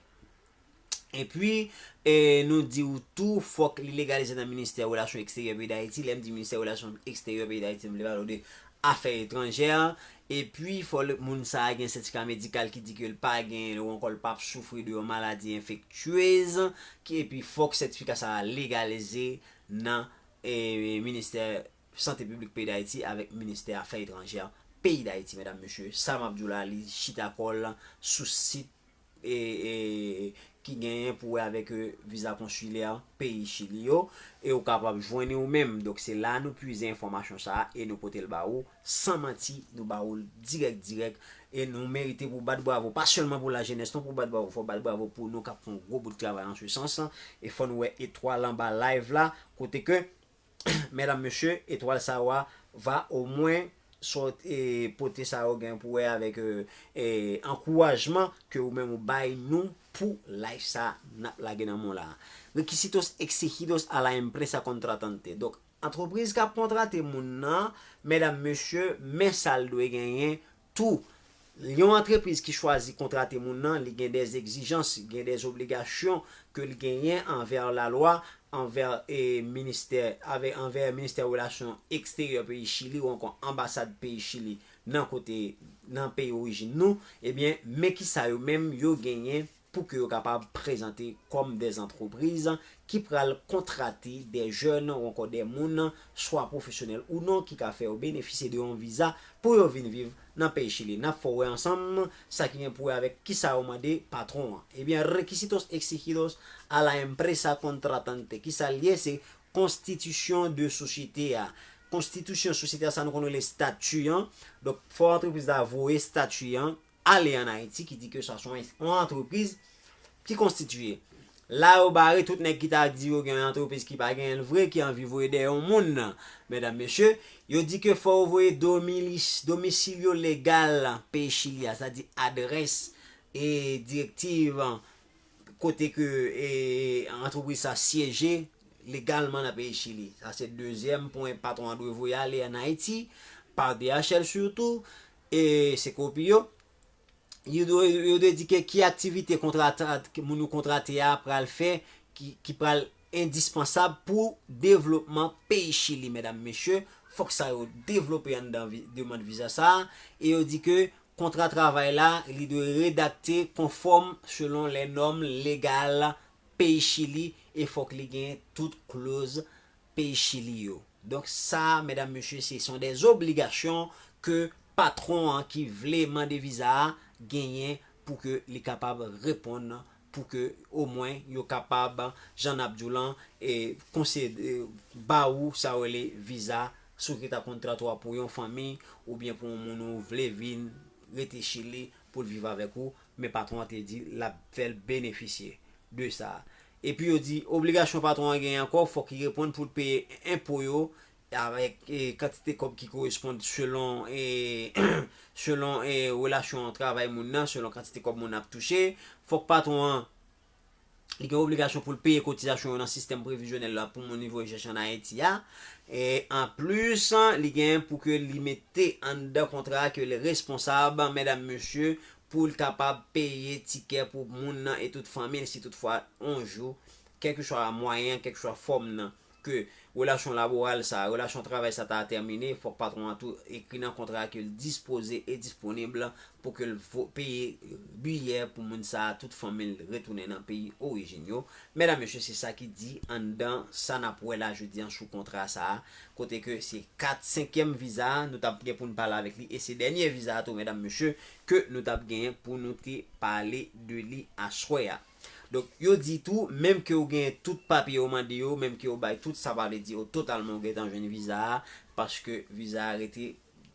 Epi, e, nou di w tou, fòk li legalize nan Ministè Relasyon Eksteryè peyi Dayiti. Lè m di Ministè Relasyon Eksteryè peyi Dayiti, m vle pale w de afè etranjè. Epi, fò l, moun sa a gen sètifika medikal ki di ke l pa gen, ou ankò l p ap soufri de yon maladi enfektyez, ki, epi fòk sètifika sa a legalize nan, e, Ministè Sante Piblik peyi Dayiti avèk Ministè Afè Etranjè peyi Dayiti, medam, mesye. Sa m ap di w la, li chita kò l sou sit e, e, ki genyen pou wè avèk, e, viza konsilè peyi Chili yo, e ou kapab jwenn ou menm. Donk, se la nou pwize enfòmasyon sa a e nou pote l ba ou san manti, nou ba ou l dirèk, dirèk, e nou merite pou bat bravo, pa sèlman pou lajenès, non, pou bat bravo, fò bat bravo pou nou k ap fè yon gwo bout travay an se sans, e fò nou wè etwal anba live la, kote ke medam, mesye, etwal sa yo a va omwen sòt, e, pote sa yo gen pou wè avèk, e, e, ankourajman ke ou menm ou bay nou pou live sa n ap lage nan men w la. Requisitos exigidos a la empresa contratante. Donk, antrepriz k ap kontrate moun nan, medam, mesye, men sa l dwe genyen tou. Yon antrepriz ki chwazi kontrate moun nan, li gen de egzijans, gen de obligasyon ke li genyen anvè lalwa, anvè, e, ministè, avè, anvè Ministè Relasyon Eksteryè peyi Chili ou ankò anbasad peyi Chili nan kote, nan peyi orijin nou, ebyen, men kisa yo menm yo genyen pou ke yo kapab prezante kòm de antrepriz ki pral kontrate de jèn ou ankò de moun, swa pwofesyonèl ou non, ki ka fè yo benefisye de yon viza pou yo vin viv nan peyi Chili. N ap fè w wè ansanm sa ki gen pou wè avèk kisa yo mande patwon an. Ebyen, requisitos exigidos a la empresa contratante. Kisa l ye? Se konstitisyon de sosyete a. Konstitisyon sosyete a, sa nou konn rele estati an. Donk, fò antrepriz la voye estati an ale ann Ayiti, ki di ke sa se yon antrepriz ki konstitiye. La, yo bare tout nèg ki ta di yo gen yon antrepriz ki pa genyen l vre, ki anvi voye dèyè yon moun nan. Medam, mesye, yo di ke fò yo voye domilis-, domisilyo legal peyi Chili a, sa di adrès e direktiv kote ke, e, antrepriz sa syeje legalman nan peyi Chili. Sa se dezyèm pwen patwon an dwe voye ale ann Ayiti, pa D H L sitou, e se kopi yo. Yo dwe, yo dwe di ke ki aktivite kontrata-, moun yo kontrate a pral fè ki, ki pral endispansab pou devlopman peyi Chili, medam, mesye. Fòk sa yo devlope anndan vi-, demann viza sa a. E yo di ke kontra travay la, li dwe redakte konfòm selon les normes légales peyi Chili e fòk li gen tout kloz peyi Chili yo. Donk sa, medam, mesye, se sont des obligations ke patwon an ki vle mande viza a genyen pou ke li kapab reponn, pou ke omwen yo kapab, jan n ap di w lan, e, konsede, e, ba ou sa yo rele viza, si w te ta konn trantwa pou yon fanmi, oubyen pou yon moun ou vle vin rete Chili pou l viv avèk ou, men patwon an te di l ap fè l benefisye de sa. Epi yo di, obligasyon patwon an genyen ankò, fòk li reponn pou l peye enpo yo, avèk, e, kantite kòb ki koresponn selon, e, selon, e, relasyon travay moun nan, selon kantite kòb moun nan ap touche. Fòk patwon an li gen obligasyon pou l peye kotizasyon yo nan sistèm previzyonèl la pou moun li voye chèche ann Ayiti a. E anplis, li gen pou ke li mete anndan kontra a ke li responsab, medam, mesye, pou l kapab peye tikè pou moun nan e tout fanmi l, si toutfwa yon jou, kèlkeswa mwayen, kèlkeswa fòm nan, ke relasyon laboral sa, relasyon travay sa ta tèmine, fòk patwon an tou ekri nan kontra a ke l dispoze e disponib pou ke l vo-, peye biyè pou moun sa a, tout fanmi l retounen nan peyi orijin yo. Medam, mesye, se sa ki di anndan sa n ap wè la jodi an sou kontra sa a, kote ke se kat, senkyèm viza a, nou t ap gen pou n pale avèk li, e se dènye viza a tou, medam, mesye, ke nou t ap genyen pou nou te pale de li aswè a. Donk, yo di tou, menm ke w gen tout papye yo mande yo, menm ke yo bay tout, sa pa vle di yo totalman ou gentan jwenn viza a, paske viza a rete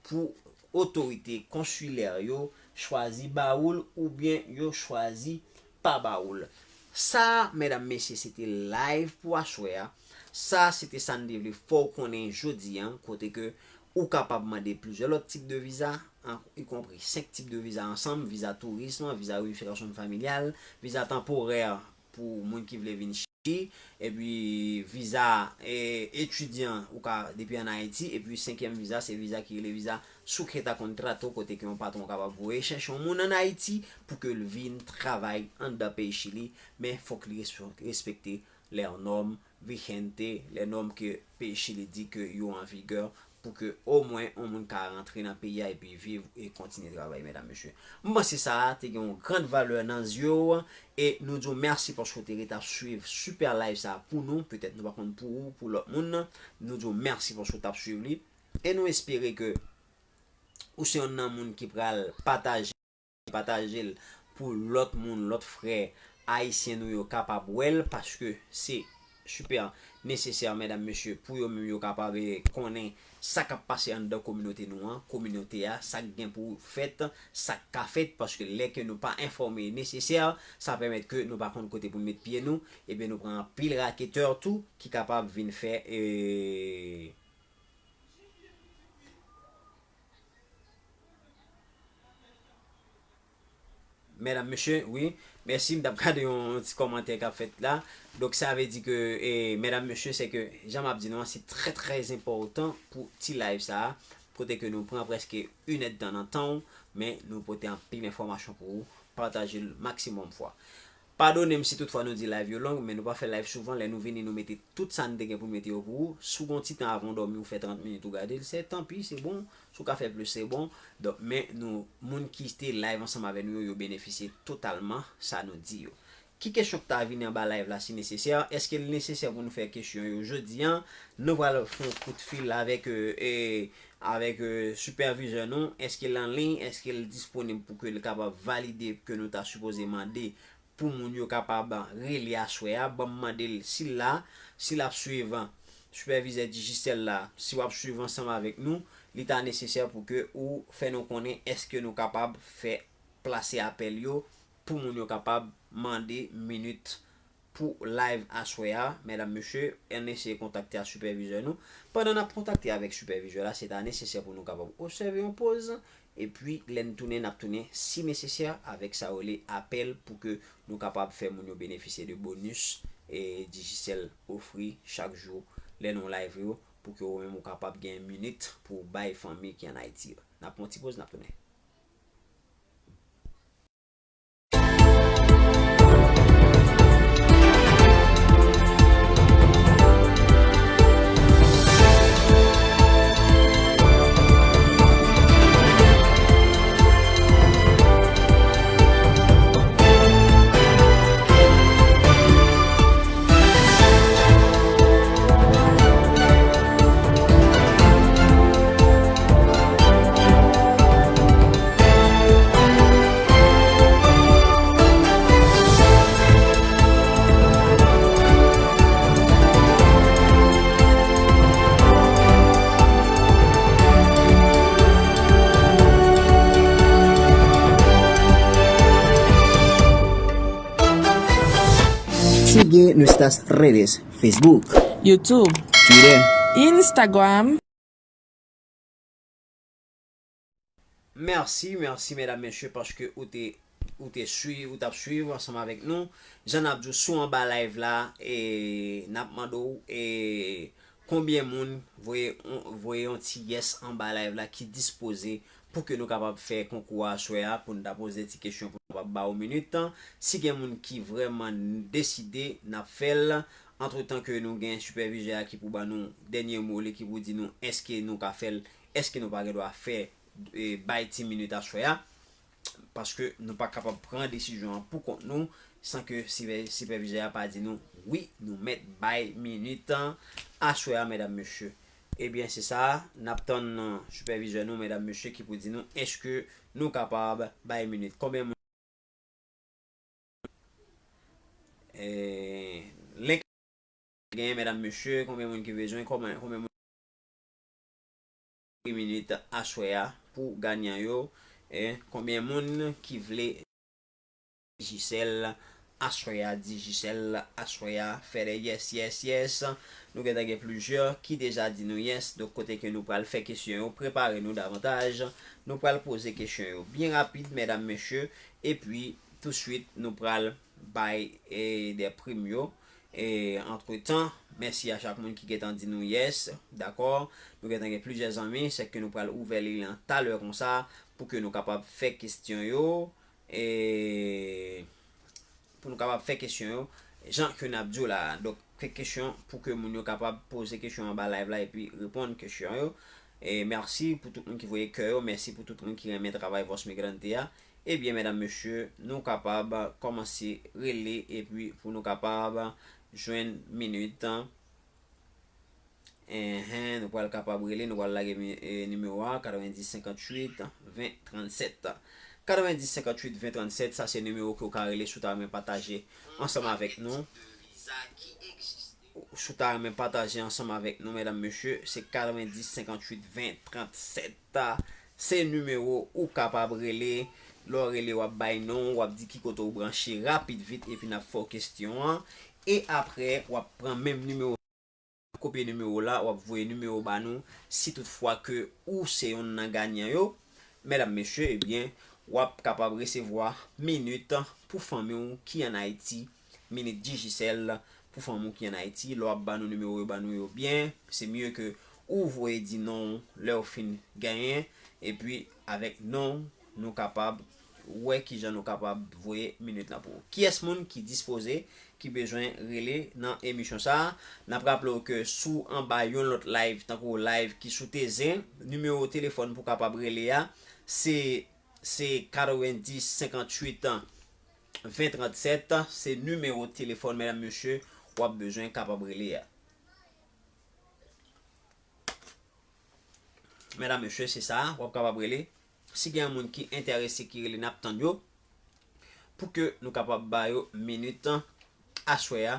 pou otorite konsilè yo chwazi ba ou l oubyen yo chwazi pa ba ou l. Sa, medam, mesye, se te live pou aswè a. Sa, se te sa n te vle fè w konnen jodi a, kote ke ou kapab mande plizyè lòt tip de viza, an, ikonpri senk tip de viza ansanm, viza tourism, viza reyinifikasyon familyal, viza tanporè pou moun ki vle vin Chili, epi viza, e, etidyan ou ka depi ann Ayiti, epi senkyèm viza se viza ki rele viza sujeto a contrato, kote ke yon patwon kapab voye chèche yon moun ann Ayiti pou ke l vin travay anndan peyi Chili, men fòk li respe-, respekte les normes vigentes, les normes ke peyi Chili di ke yo an vigè, pou ke omwen yon moun ka rantre nan peyi a epi viv e kontinye travay, medam, mesye. M panse sa a te gen yon gran valè nan zye w, e nou di w mèsi paske w te ret ap swiv super live sa a pou nou. Petèt nou pa konn pou ou, pou lòt moun, nou di w mèsi paske w t ap swiv li. E nou espere ke ou se yonn nan moun ki pral pataje pataje l pou lòt moun, lòt frè ayisyen nou yo kapab wè l, paske se super nesesè, medam, mesye, pou yo menm yo kapab, eh, konnen sa k ap pase anndan kominote nou an, kominote a, sa k gen pou fèt, sa k ka fèt, paske lè ke nou pa enfòme nesesè, sa pèmèt ke nou pa konn kote pou n met pye nou, ebyen nou pran anpil raketè tou ki kapab vin fè, eh, Medam, mesye, wi. Mèsi, m t ap gade yon, yon ti kòmantè k ap fèt la. Donk, sa vle di ke, e, medam, mesye, se ke, jan m ap di nou an, se trè, trè enpòtan pou ti live sa a, kote ke nou pran prèske inèdtan nan tan w, men nou pote anpil enfòmasyon pou ou, pataje l maksimòm fwa. Padone m si toutfwa nou di live yo long, men nou pa fè live souvan. Lè nou vini, nou mete tout sa n te gen pou n mete yo pou ou. Si w gen yon ti tan avan w dòmi, ou fè trant minit ou gade l, se tanpi, se bon. Si w ka fè plis, se bon. Donk, men nou, moun ki te live ansanm avè nou yo, yo benefisye totalman sa nou di yo. Ki kesyon k ta vini anba live la si nesesè? Èske l nesesè pou nou fè kesyon yo jodi a? Nou pral fè yon kout fil avèk, e, e, avèk, e, sipèvizè nou. Èske l an liy? Èske l disponib pou ke l kapab valide ke nou ta sipoze mande pou moun yo kapab rele aswè a? Ban m mande l si l la, si l ap swiv sipèvizè Digicel la, si w ap swiv ansanm avèk nou, li ta nesesè pou ke ou fè nou konnen èske nou kapab fè plase apèl yo pou moun yo kapab mande minit pou live aswè a, medam, mesye, ann eseye kontakte a sipèvizè nou. Pandan n ap kontakte avèk sipèvizè la, se ta nesesè pou nou kapab obsève yon poz, epi lè n tounen, n ap tounen, si nesesè, avèk sa yo rele apèl pou ke nou kapab fè moun yo benefisye de bonis e Digicel ofri chak jou lè nou live yo, pou ke ou menm ou kapab gen minit pou w bay fanmi ki ann Ayiti yo. N ap pran yon ti poz, n ap tounen. Sigue nuestras redes, Facebook, YouTube, Twitter, Instagram. Mèsi, mèsi, medam, mesye, paske ou te, ou te swiv, ou t ap swiv ansanm avèk nou. Jan n ap di w, si w anba live la, e n ap mande w, e konbyen moun voye, voye yon ti yès anba live la ki dispoze pou ke nou kapab fè konkou a aswè a, pou n ta poze ti kesyon pou nou kapab ba w minit. Si gen moun ki vrèman deside, n ap fè l. Antretan ke nou gen sipèvizè a ki pou ban nou dènye mo li, ki pou di nou èske nou ka fè l, èske nou pa gen dwa fè, e, bay ti minit aswè a. Paske nou pa kapab pran desizyon an pou kont nou san ke sipè-, sipèvizè a pa di nou, wi, nou mèt bay minit an aswè a, medam, mesye. Ebyen, se sa, n ap tann, e, sipèvizè nou, medam, mesye, ki pou di nou èske nou kapab bay minit. Konbyen moun, e, link genyen, medam, mesye, konbyen moun ki bezwen, konbyen, konbyen moun minit aswè a pou ganyan yo, e konbyen moun ki vle Digicel Aswè a, Digicel, aswè a, fè de yes, yes, yes. Nou gentan gen plizyè ki deja di nou yes. Donk, kote ke nou pral fè kesyon yo, prepare nou davantaj. Nou pral poze kesyon yo byen rapid, medam, mesye. Epi, touswit, nou pral bay, e, de prim yo. E, antretan, mèsi a chak moun ki gentan di nou yes. Dakò? Nou gentan gen plizyè zanmi, se ke nou pral ouvè liy lan talè konsa pou ke nou kapab fè kesyon yo. E, pou nou kapab fè kesyon yo, jan ke n ap di w la a. Donk, fè kesyon pou ke moun yo kapab poze kesyon anba live la epi reponn kesyon yo. E mèsi pou tout moun ki voye kè yo, mèsi pou tout moun ki renmen travay Voz Migrante a. Ebyen, medam, mesye, nou kapab kòmanse rele epi pou nou kapab jwenn minit. Enhen, nou pral kapab rele, nou pral lage mi- e, nimewo a, katrevenndis senkantuit ven trannsèt. Katrevenndis senkantuit ven trannsèt, sa se nimewo ke w ka rele si w ta renmen pataje ansanm avèk nou. Si w ta renmen pataje ansanm avèk nou, medam, mesye, se katrevenndis senkantuit ven trannsèt. Se nimewo ou kapab rele. Lè w rele, w ap bay non w, w ap di ki kote w branche rapid vit, epi n ap fè w kesyon an. E apre, w ap pran menm nimewo, kopye nimewo la, w ap voye nimewo ba nou. Si toutfwa ke ou se yonn nan ganyan yo, medam, mesye, ebyen, w ap kapab resevwa minit pou fanmi w ki ann Ayiti, minit Digicel pou fanmi w ki ann Ayiti. Lè w ap ba nou nimewo yo, ba nou yo byen. Se mye ke ou voye di non w lè w fin genyen. Epi, avèk non w, nou kapab wè kijan nou kapab voye minit lan pou ou. Kiyès moun ki dispoze, ki bezwen rele nan emisyon sa a? N ap raple w ke si w anba yon lòt live, tankou live ki sou Tezen, nimewo telefòn pou w kapab rele a, se, se katrevenndis senkantuit ven trannsèt, se nimewo telefòn, medam, mesye, w ap bezwen kapab rele a. Medam, mesye, se sa, w ap kapab rele. Si gen yon moun ki enterese, ki rele, n ap tann yo. Pou ke nou kapab ba yo minit aswè a,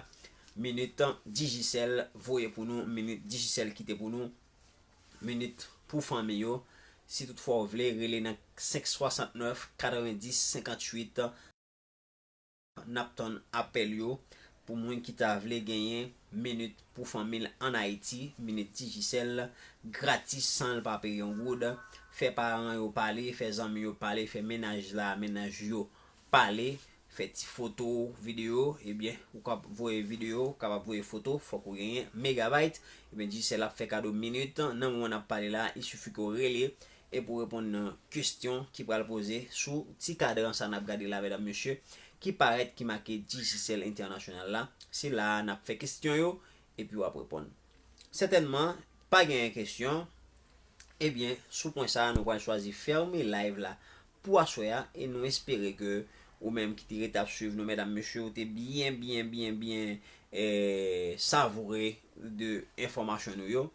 minit Digicel voye pou nou, minit Digicel kite pou nou, minit pou fanmi yo. Si toutfwa w vle, rele nan senk swasantnèf katrevenndis senkantuit. N ap tann apèl yo pou moun ki ta vle genyen minit pou fanmi l ann Ayiti, minit Digicel, gratis, san l pa peye yon goud. Fè paran yo pale, fè zanmi yo pale, fè mennaj la, mennaj yo pale, fè ti foto, videyo, ebyen, ou kab voye videyo, ou kapab voye foto, fòk ou genyen megabayt. Ebyen, Digicel ap fè kado minit nan moman n ap pale la, il suffit ke w rele epi w reponn nan kesyon ki pral poze sou ti kadran sa n ap gade la, medam, mesye, ki parèt, ki make Digicel Entènasyonal la. Se la a n ap fè kesyon yo, epi w ap reponn. Sètènman, pa genyen kesyon. Ebyen, sou pwen sa a, nou pral chwazi fèmen live la pou aswè a, e nou espere ke ou menm ki te rete ap swiv nou, medam, mesye, ou te byen, byen, byen, byen, eh, savoure de enfòmasyon nou yo.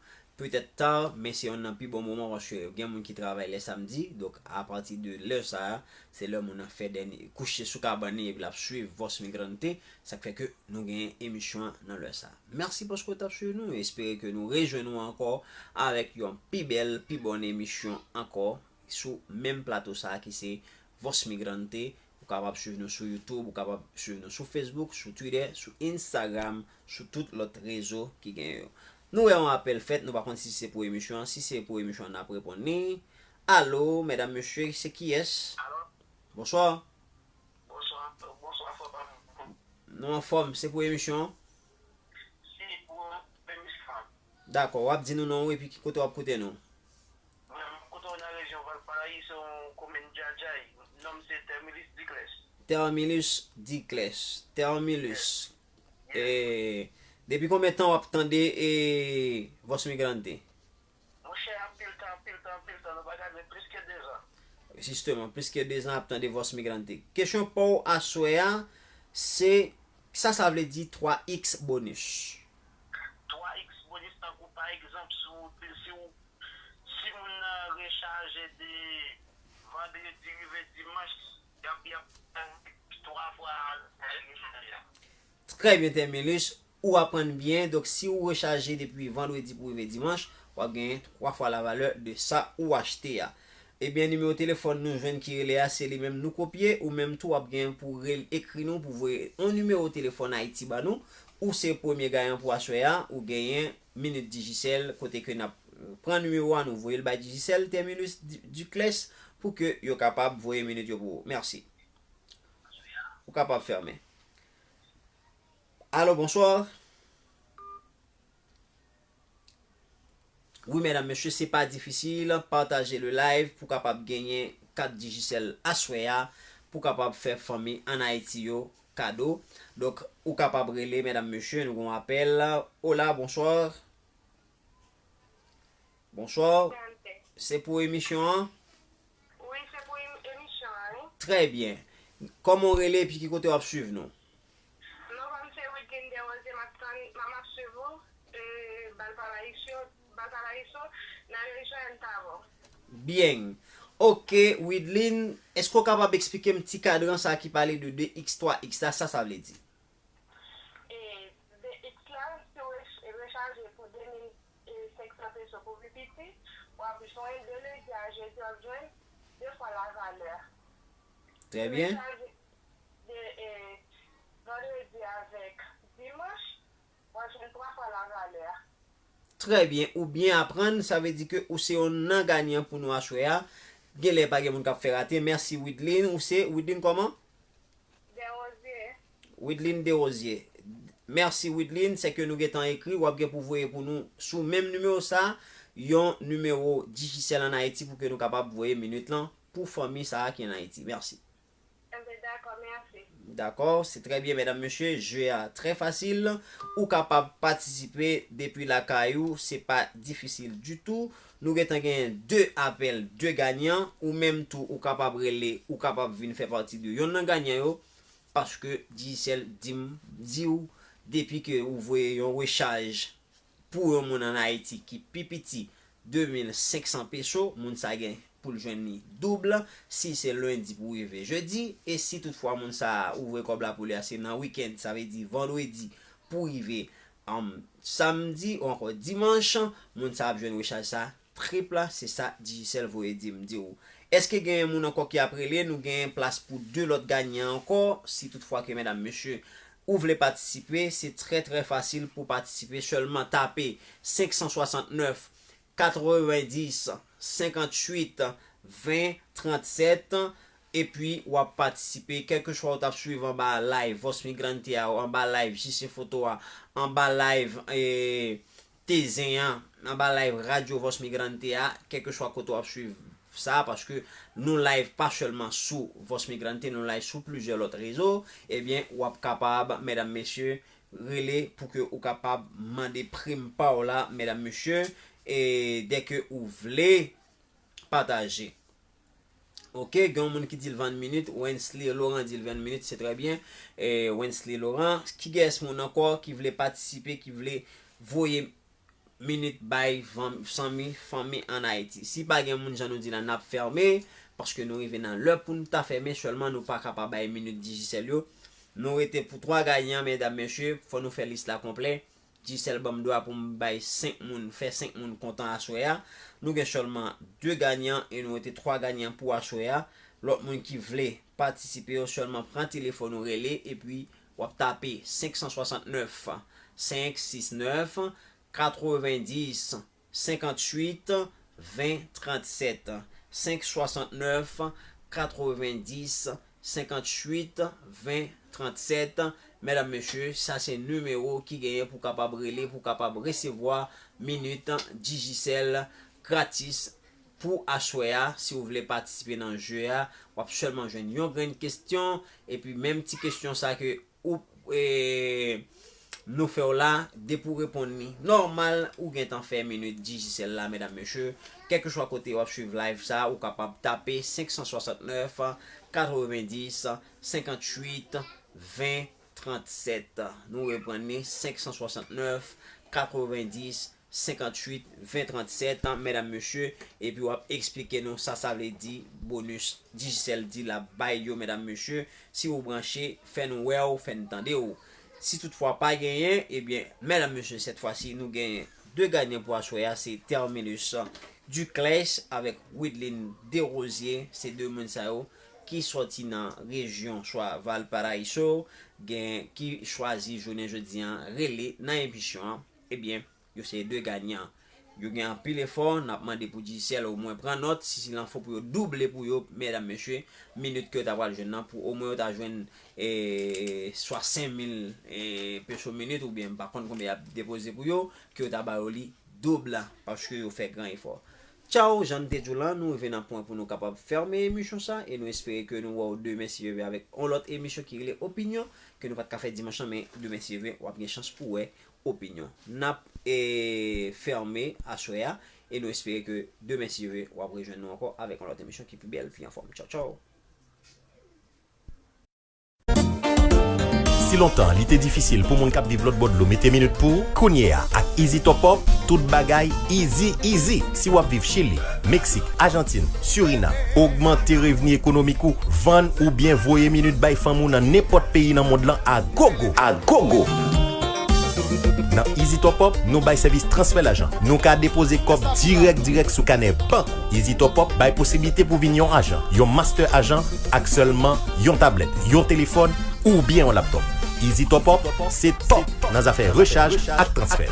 Petèt ta, men se yonn nan pi bon moman, paske gen moun ki travay lè samdi. Donk, apati de lè sa a, se lè moun nan fè dènye, kouche sou kabann li, epi l ap swiv Voz Migrante. Sa k fè ke nou genyen emisyon an nan lè sa a. Mèsi paske w t ap swiv nou. Espere ke nou rejwenn ou ankò avèk yon pi bèl, pi bòn emisyon ankò sou menm plato sa a ki se Voz Migrante. Ou kapab swiv nou sou YouTube, ou kapab swiv nou sou Facebook, sou Twitter, sou Instagram, sou tout lòt rezo ki gen yo. Nou wè yon apèl fèt, nou pa konn si se pou emisyon an. Si se pou emisyon an, n ap reponn li. Alo, medam, mesye, se kiyès? Alo? Bonswa. Bonswa, bonswa, frè pa m. Nou anfòm, se pou emisyon an? Si, pou emisyon an. Dakò, w ap di nou non w epi ki kote w ap koute nou. Mwen, m kote w nan rejyon Valparaíso, yon komin Djadjay. Non m se Termilus Diclès. Termilus Diclès. Termilus. Yes. E, depi konbyen tan w ap tande, e, Voz Migrante? Monchè, anpil tan, anpil tan, anpil tan, nou pa gade plis ke dezan. Jisteman, plis ke dezan ap tande Voz Migrante. Kesyon pa w aswè a, se, sa sa vle di twa X bonus? Twa X bonus, tankou pa egzanp, si w, si w, si moun nan rechaje de vandredi rive dimanch, y ap, y ap twa fwa rechaje a. Trè byen, Termilus. Ou aprann byen. Donk, si ou rechaje depi vandredi pou rive dimanch, w ap genyen twa fwa lavalè de sa ou achte a. Ebyen, nimewo telefòn nou jwenn ki rele a, se li menm nou kopye, ou menm tou w ap gen pou rele, ekri nou pou voye yon nimewo telefòn Ayiti ba nou. Ou se premye gayan pou aswè a, ou genyen minit Digicel, kote ke n ap pran nimewo a, nou voye l bay Digicel, Terminus Di- Duclair, pou ke yo kapab voye minit yo pou ou. Mèsi. Ou kapab fèmen. Alo, bonswa. Wi, medam, mesye, se pa difisil. Pataje le live pou kapab genyen kat Digicel aswè a, pou kapab fè fanmi ann Ayiti yo kado. Donk, ou kapab rele, medam, mesye, nou gon apèl. Hola, bonswa. Bonswa. Se pou emisyon an? Wi, se pou em- emisyon an, wi. Trè byen. Kòman w rele epi ki kote w ap swiv nou? Non, pa m se Widlin Desrosiers, m ap tann, m ap, m ap swiv ou, e, Valparaíso, Valparaíso, nan rejyon El Tabo. Byen. Ok, Widlin, èske w kapab eksplike m ti kadran sa ki pale de de x, twa x la, sa sa vle di? E de x la, si w rech- rechaje pou de mil senk san peso pou pi piti, w ap jwenn de lendi a jedi, w ap jwenn de fwa la valè. Trè byen. Rechaje de, e, vandredi avèk dimanch, w ap jwenn twa fwa la valè. Trè byen, ou byen aprann, sa vle di ke ou se yon nan ganyan pou nou aswè a. Genlè pa gen moun k ap fè rate. Mèsi, Widlin. Ou se Widlin kòman? Desrosiers. Widlin Desrosiers. Mèsi, Widlin. Se ke nou gentan ekri, w ap gen pou voye pou nou sou menm nimewo sa, yon nimewo Digicel ann Ayiti pou ke nou kapab voye minit lan pou fanmi sa a ki ann Ayiti. Mèsi. Enben, dakò, mèsi. Dakò, se trè byen, medam, mesye. Je a trè fasil. Ou kapab patisipe depi lakay ou, se pa difisil ditou. Nou gentan genyen de apèl, de ganyan. Ou menm tou, ou kapab rele, ou kapab vin fè pati de yonn nan ganyan yo. Paske Digicel di m, di w, depi ke ou voye yon rechaj pou yon moun ann Ayiti ki pi piti de mil senk san peso, moun sa gen pou l jwenn li doub si se lendi pou rive jedi, e si toutfwa moun sa a ouvre kòb la pou li a se nan wikenn, sa vle di vandredi pou rive, um, samdi ou ankò dimanch, moun sa ap jwenn rechaj sa trip la, se sa Digicel voye di m di w. Èske genyen moun ankò ki ap rele? Nou genyen plas pou de lòt ganyan ankò. Si toutfwa ke medam, mesye, ou vle patisipe, se trè, trè fasil pou patisipe. Sèlman tape senk san swasannnèf, katrevenndis, senkantuit, ven, trannsèt, epi w ap patisipe. Kèlkeswa ou t ap swiv anba live Voz Migrante a, anba live Jisye Foto a, anba live, e, Tezen an, anba live Radyo Voz Migrante a, kèlkeswa kote w ap swiv sa, paske nou live pa sèlman sou Voz Migrante, nou live sou plizyè lòt rezo, ebyen, w ap kapab, medam, mesye, rele pou ke ou kapab mande prim pa w la, medam, mesye, e dèke ou vle pataje. Ok, gen yon moun ki di l vann minit, Wensley Laurent di l vann minit, se trè byen. E, Wensley Laurent, kiyès moun ankò ki vle patisipe, ki vle voye minit bay fanm- zanmi, fanmi ann Ayiti? Si pa gen moun, jan nou di la, n ap fèmen, paske nou rive nan lè pou n ta fèmen, sèlman nou pa ka pa bay minit Digicel yo. Nou rete pou twa ganyan, medam, mesye, fò nou fè lis la konplè. Digicel ban m dwa pou m bay senk moun, fè senk moun kontan aswè a. Nou gen sèlman de ganyan e nou rete twa ganyan pou aswè a. Lòt moun ki vle patisipe yo sèlman pran telefòn ou rele epi w ap tape senk san swasannnèf, senk sis nèf, katrevendis, senkantuit, ven, trannsèt. Senk swasannnèf, katrevendis, senkantuit, ven, trannsèt. Medam, mesye, sa se nimewo ki genyen pou kapab rele, pou kapab resevwa minit Digicel gratis pou aswè a. Si w vle patisipe nan je a, w ap sèlman jwenn yon grenn kesyon, epi menm ti kesyon sa ke ou, e, nou fè w la, depi w reponn li nòmal, ou gentan fè minit Digicel la, medam, mesye. Kèlkeswa kote w ap swiv live sa, ou kapab tape senk san swasannnèf, katrevendis, senkantuit, ven, trannsèt. Nou reprann li, senk san swasannnèf, katrevendis, senkantuit, ven, trannsèt, medam, mesye, epi w ap eksplike nou sa sa vle di, bonis Digicel di l ap bay yo, medam, mesye. Si w branche, fè n wè w, fè n tande w. Si toutfwa pa genyen, ebyen, medam, mesye, sèt fwa si, nou genyen de ganyan pou aswè a, se Terminus Duclaisse avèk Widlin Desrosiers, se de moun sa yo ki sòti nan rejyon swa Valparaiso, gen ki chwazi jounen jodi an rele nan emisyon an, ebyen, yo se de ganyan. Yo gen anpil efò, n ap mande pou Digicel omwen pran nòt, si, si l an fò pou yo double pou yo, medam, mesye, minit ke yo ta pral jwenn nan, pou omwen yo ta jwenn, e, swa senk mil, e, peso minit, oubyen m pa konn konbyen y ap depoze pou yo, ke yo ta ba yo li doub la, paske yo fè gran efò. Tchaw, jan n te di w lan, nou rive nan pwen pou nou kapab fèmen emisyon sa, e nou espere ke nou wè w demen si Dye vle avèk yon lòt emisyon ki rele Opinyon, ke nou pa t ka fè dimanch lan, men demen si Dye vle, w ap gen chans pou wè Opinyon. N ap, e, fèmen aswè a, e nou espere ke demen si Dye vle, w ap rejwenn nou ankò avèk yon lòt emisyon ki pi bèl, pi anfòm. Tchaw, tchaw! Si lontan li te difisil pou moun k ap viv lòtbò dlo mete minit pou ou, kounye a ak Easy Top Up, tout bagay easy easy. Si w ap viv Chili, Meksik, Ajantin, Sirinam, ogmante revni ekonomik ou, vann oubyen voye minit bay fanmi w nan nenpòt peyi nan mond lan a gogo. A gogo! Nan Easy Top Up, nou bay sèvis transfè lajan. Nou ka depoze kòb dirèk dirèk sou kanè bank ou. Easy Top Up bay posiblite pou vin yon ajan, yon master ajan ak sèlman yon tablèt, yon telefòn oubyen yon laptòp. Easy Top Up se top nan zafè rechaj ak transfè.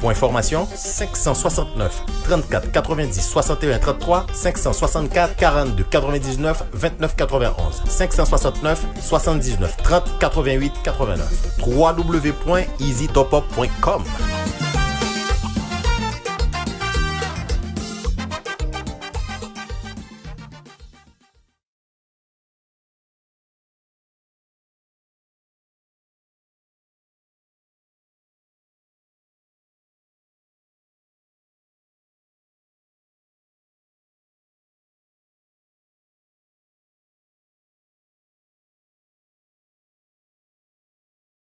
Pou enfòmasyon, senk san swasannnèf, trannkat, katrevenndis, swasanteyen, tranntwa, senk san swasannkat, karannde, katrevendiznèf, vennèf, katrevenonz, senk san swasannnèf, swasanndiznèf, trant, katrevenwit, katrevenèf, w w w pwen easy top up pwen com.